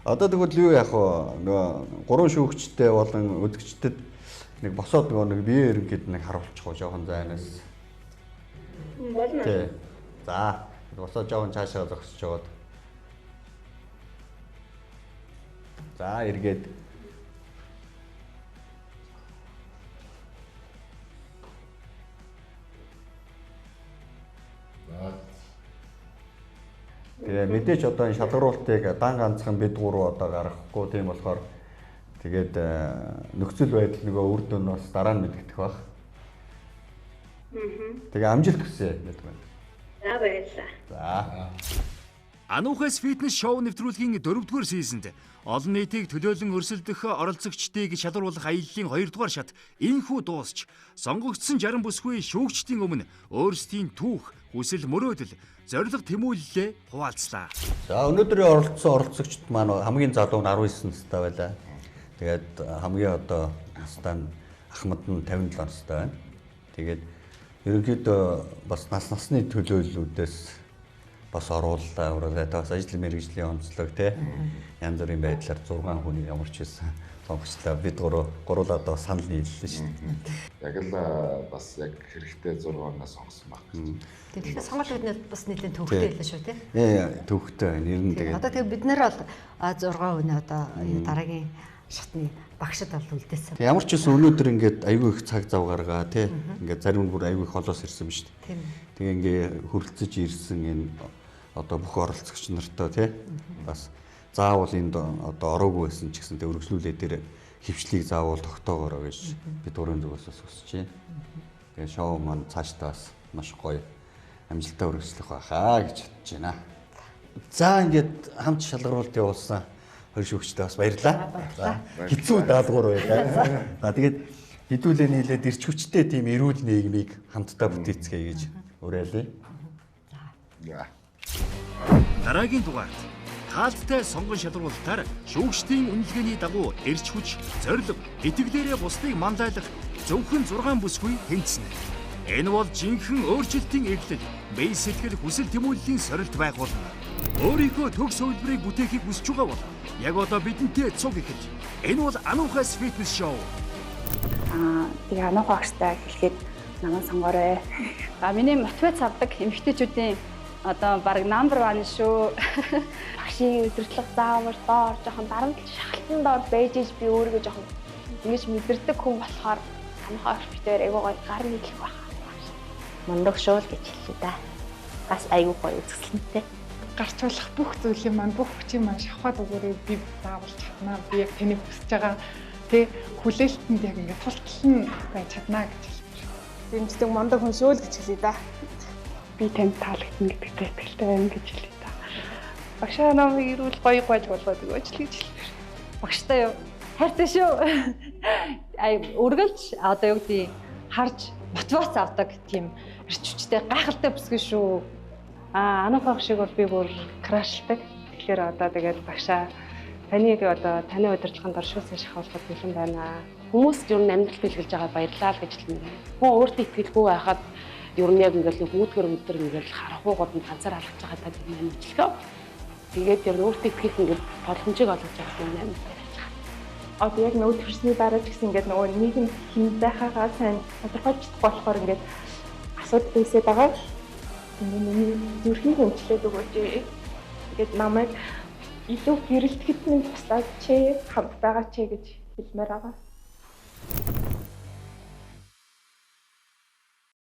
Одоо тэгвэл юу яах вэ? Нөгөө гурван шүүгчтэй болон үзэгчдэд нэг босоод нөгөө нэг бие ерөнхийд нэг харуулчих уу жоохон зайнаас. Болно. Тий. За, босоод жоохон цаашаа зогсож яваад. За, эргээд. Тэгээ мэдээч одоо энэ шалгаруултыг дан ганцхан бид гурав одоо гаргахгүй, тийм болохоор тэгээд нөхцөл байдал нөгөө үр дүн бас дараа нь мэдэгдэх байх. Тэгээ амжилт хүсье гэдэг байна. За, баярлалаа. За. Ануухайс фитнес шоу нэвтрүүлгийн 4-р season д олон нийтийг төлөөлөн өрсөлдөх оролцогчдыг шалгаруулах аяллаа 2-р шат инхүү дуусч сонгогдсон 60 бүсгүй шүүгчдийн өмнө өөрсдийн түүх, хүсэл мөрөөдөл, зорилго тэмүүллээ хуваалцлаа. За, өнөөдрийн оролцсон оролцогчд маань хамгийн залуу нь 19 настай байлаа. Тэгээд хамгийн одоо настай нь ахмад нь 57 настай байна. Тэгээд ерөнхийдөө бас нас насны төлөөллүүдээс бас орууллаа. Оруулаа. Бас ажил мэргэжлийн онцлог те. Янз бүрийн байдлаар 6 хүний ямар ч байсан сонгочлаа. Бид гуруулаа одоо санал нийллээ шүү дээ. Яг л бас яг хэрэгтэй 6 оноо сонгосон баг гэж. Тэгэхээр сонголт биднээс бас нэлээд төвхтэй байлаа шүү те. Төвхтэй. Нэр нь тэгээд. Одоо тэгээд бид нар бол 6 хүний одоо дараагийн шатны багшд бол үлдээсэн. Ямар ч байсан өнөөдөр ингээд айгүй их цаг зав гаргаа тий. Ингээд зарим нь бүр айгүй их холоос ирсэн ба шүү дээ. Тэгээ ингээ хөрөлцөж ирсэн энэ одоо бүх оролцогч нартай тий. Бас заавал энд одоо ороогүй байсан ч гэсэн тэг өргөжлүүлээ дээр хөвчлийг заавал тогтоогоорой гэж бид гурван зүгээс бас хүсэж байна. Тэгээ шоу маань цаашдаа бас маш гоё амжилттай үргэлжлэх байхаа гэж бодож байна. За ингээд хамт шалгаруулалт явуулсан хоёр шүүгчтэй бас баярлалаа. За хэцүү даалгавар байлаа. За тэгээд хэдүүлээ нийлээд ирч хүчтэй тийм эрүүл нийгмийг хамтдаа бүтээцгээе гэж уриалъя. За. Дараагийн дугаард таалттай сонгон шалгаруулалтаар шүүгчдийн үнэлгээний дагуу эрч хүч, зорилго, итгэлээрээ бусдыг манлайлах зөвхөн 6 бүсгүй тэнцэнэ. Энэ бол жинхэнэ өөрчлөлтийн эглэл, бие сэтгэл хүсэл тэмүүллийн сорилт байх болно. Өөрийнхөө төгс хувилбарыг бүтээхийг хүсэж байгаа бол яг одоо бидэнтэй цуг эхэл. Энэ бол Ануухайс фитнес шоу. Тэгээ Ануухай багштай хэлэхэд намайг сонгоорой. Миний мотивац авдаг эмэгтэйчүүдийн одоо баг number 1 шүү. Багшийн удирдлага заавар доор жоохон дарамт шахалтан доор байж иж би өөрийгөө жоохон ингэж мэдэрдэг хүн болохоор Ануухай багш битээр айгуу гоё гар нийлэх байх. Мундаг шоу л гэж хэллээ да. Бас айгуу гоё үзэсгэлэнтэй. Гарч болох бүх зүйлийн маань бүх хүчийн маань шавхаад өгөөрэй, би заавал чаднаа. Би яг таны хүсэж байгаа тэ хүлээлтэнд яг ингээд тултал нь байж чаднаа гэж хэлмээр. Дэмждэг мундаг хүн шүү л гэж хэлье да. Би танд таалагдана гэдэгт итгэлтэй байна гэж хэлье да. Багшаа намайг ирүүл гоё гойж болгоод өгөөч л гэж хэлмээр. Багштай юу? Хайртай шүү. Ай үргэлж одоо юу гэдэг харж мотивац авдаг тийм эрч хүчтэй гайхалтай бүсгүй шүү. Ануухай багшийг бол би бүр крашлдаг. Тэгэхээр одоо тэгээд багшаа таныг одоо таны удирдлагын дор шүүсэн шахуулахад бэлэн байна. Хүмүүс ер нь амьдрал бэлгэлж байгаа баярлалаа л гэж хэлмээр. Хүн өөртөө итгэлгүй байхад ер нь яг ингээл үүдгэр өдөр ингээл харахуу годонд ганцаар алхаж байгаа таг юм амжилтлаа. Тэгээд ер нь өөртөө итгэх ингээд боломжийг олгож байгаа юм байна. Одоо яг нөгөө төрсний дараа ч гэсэн ингээд нөгөө нийгэм хэн байхаагаа сайн тодорхойлж чадахгүй болохоор ингээд асуудал үүсээд байгаа. Ингээ миний зүрхийг эмчлээд өгөөч. Тэгээд намайг илүү гэрэлтгэхэд минь туслаач, хамт байгаач гэж хэлмээр байгаа.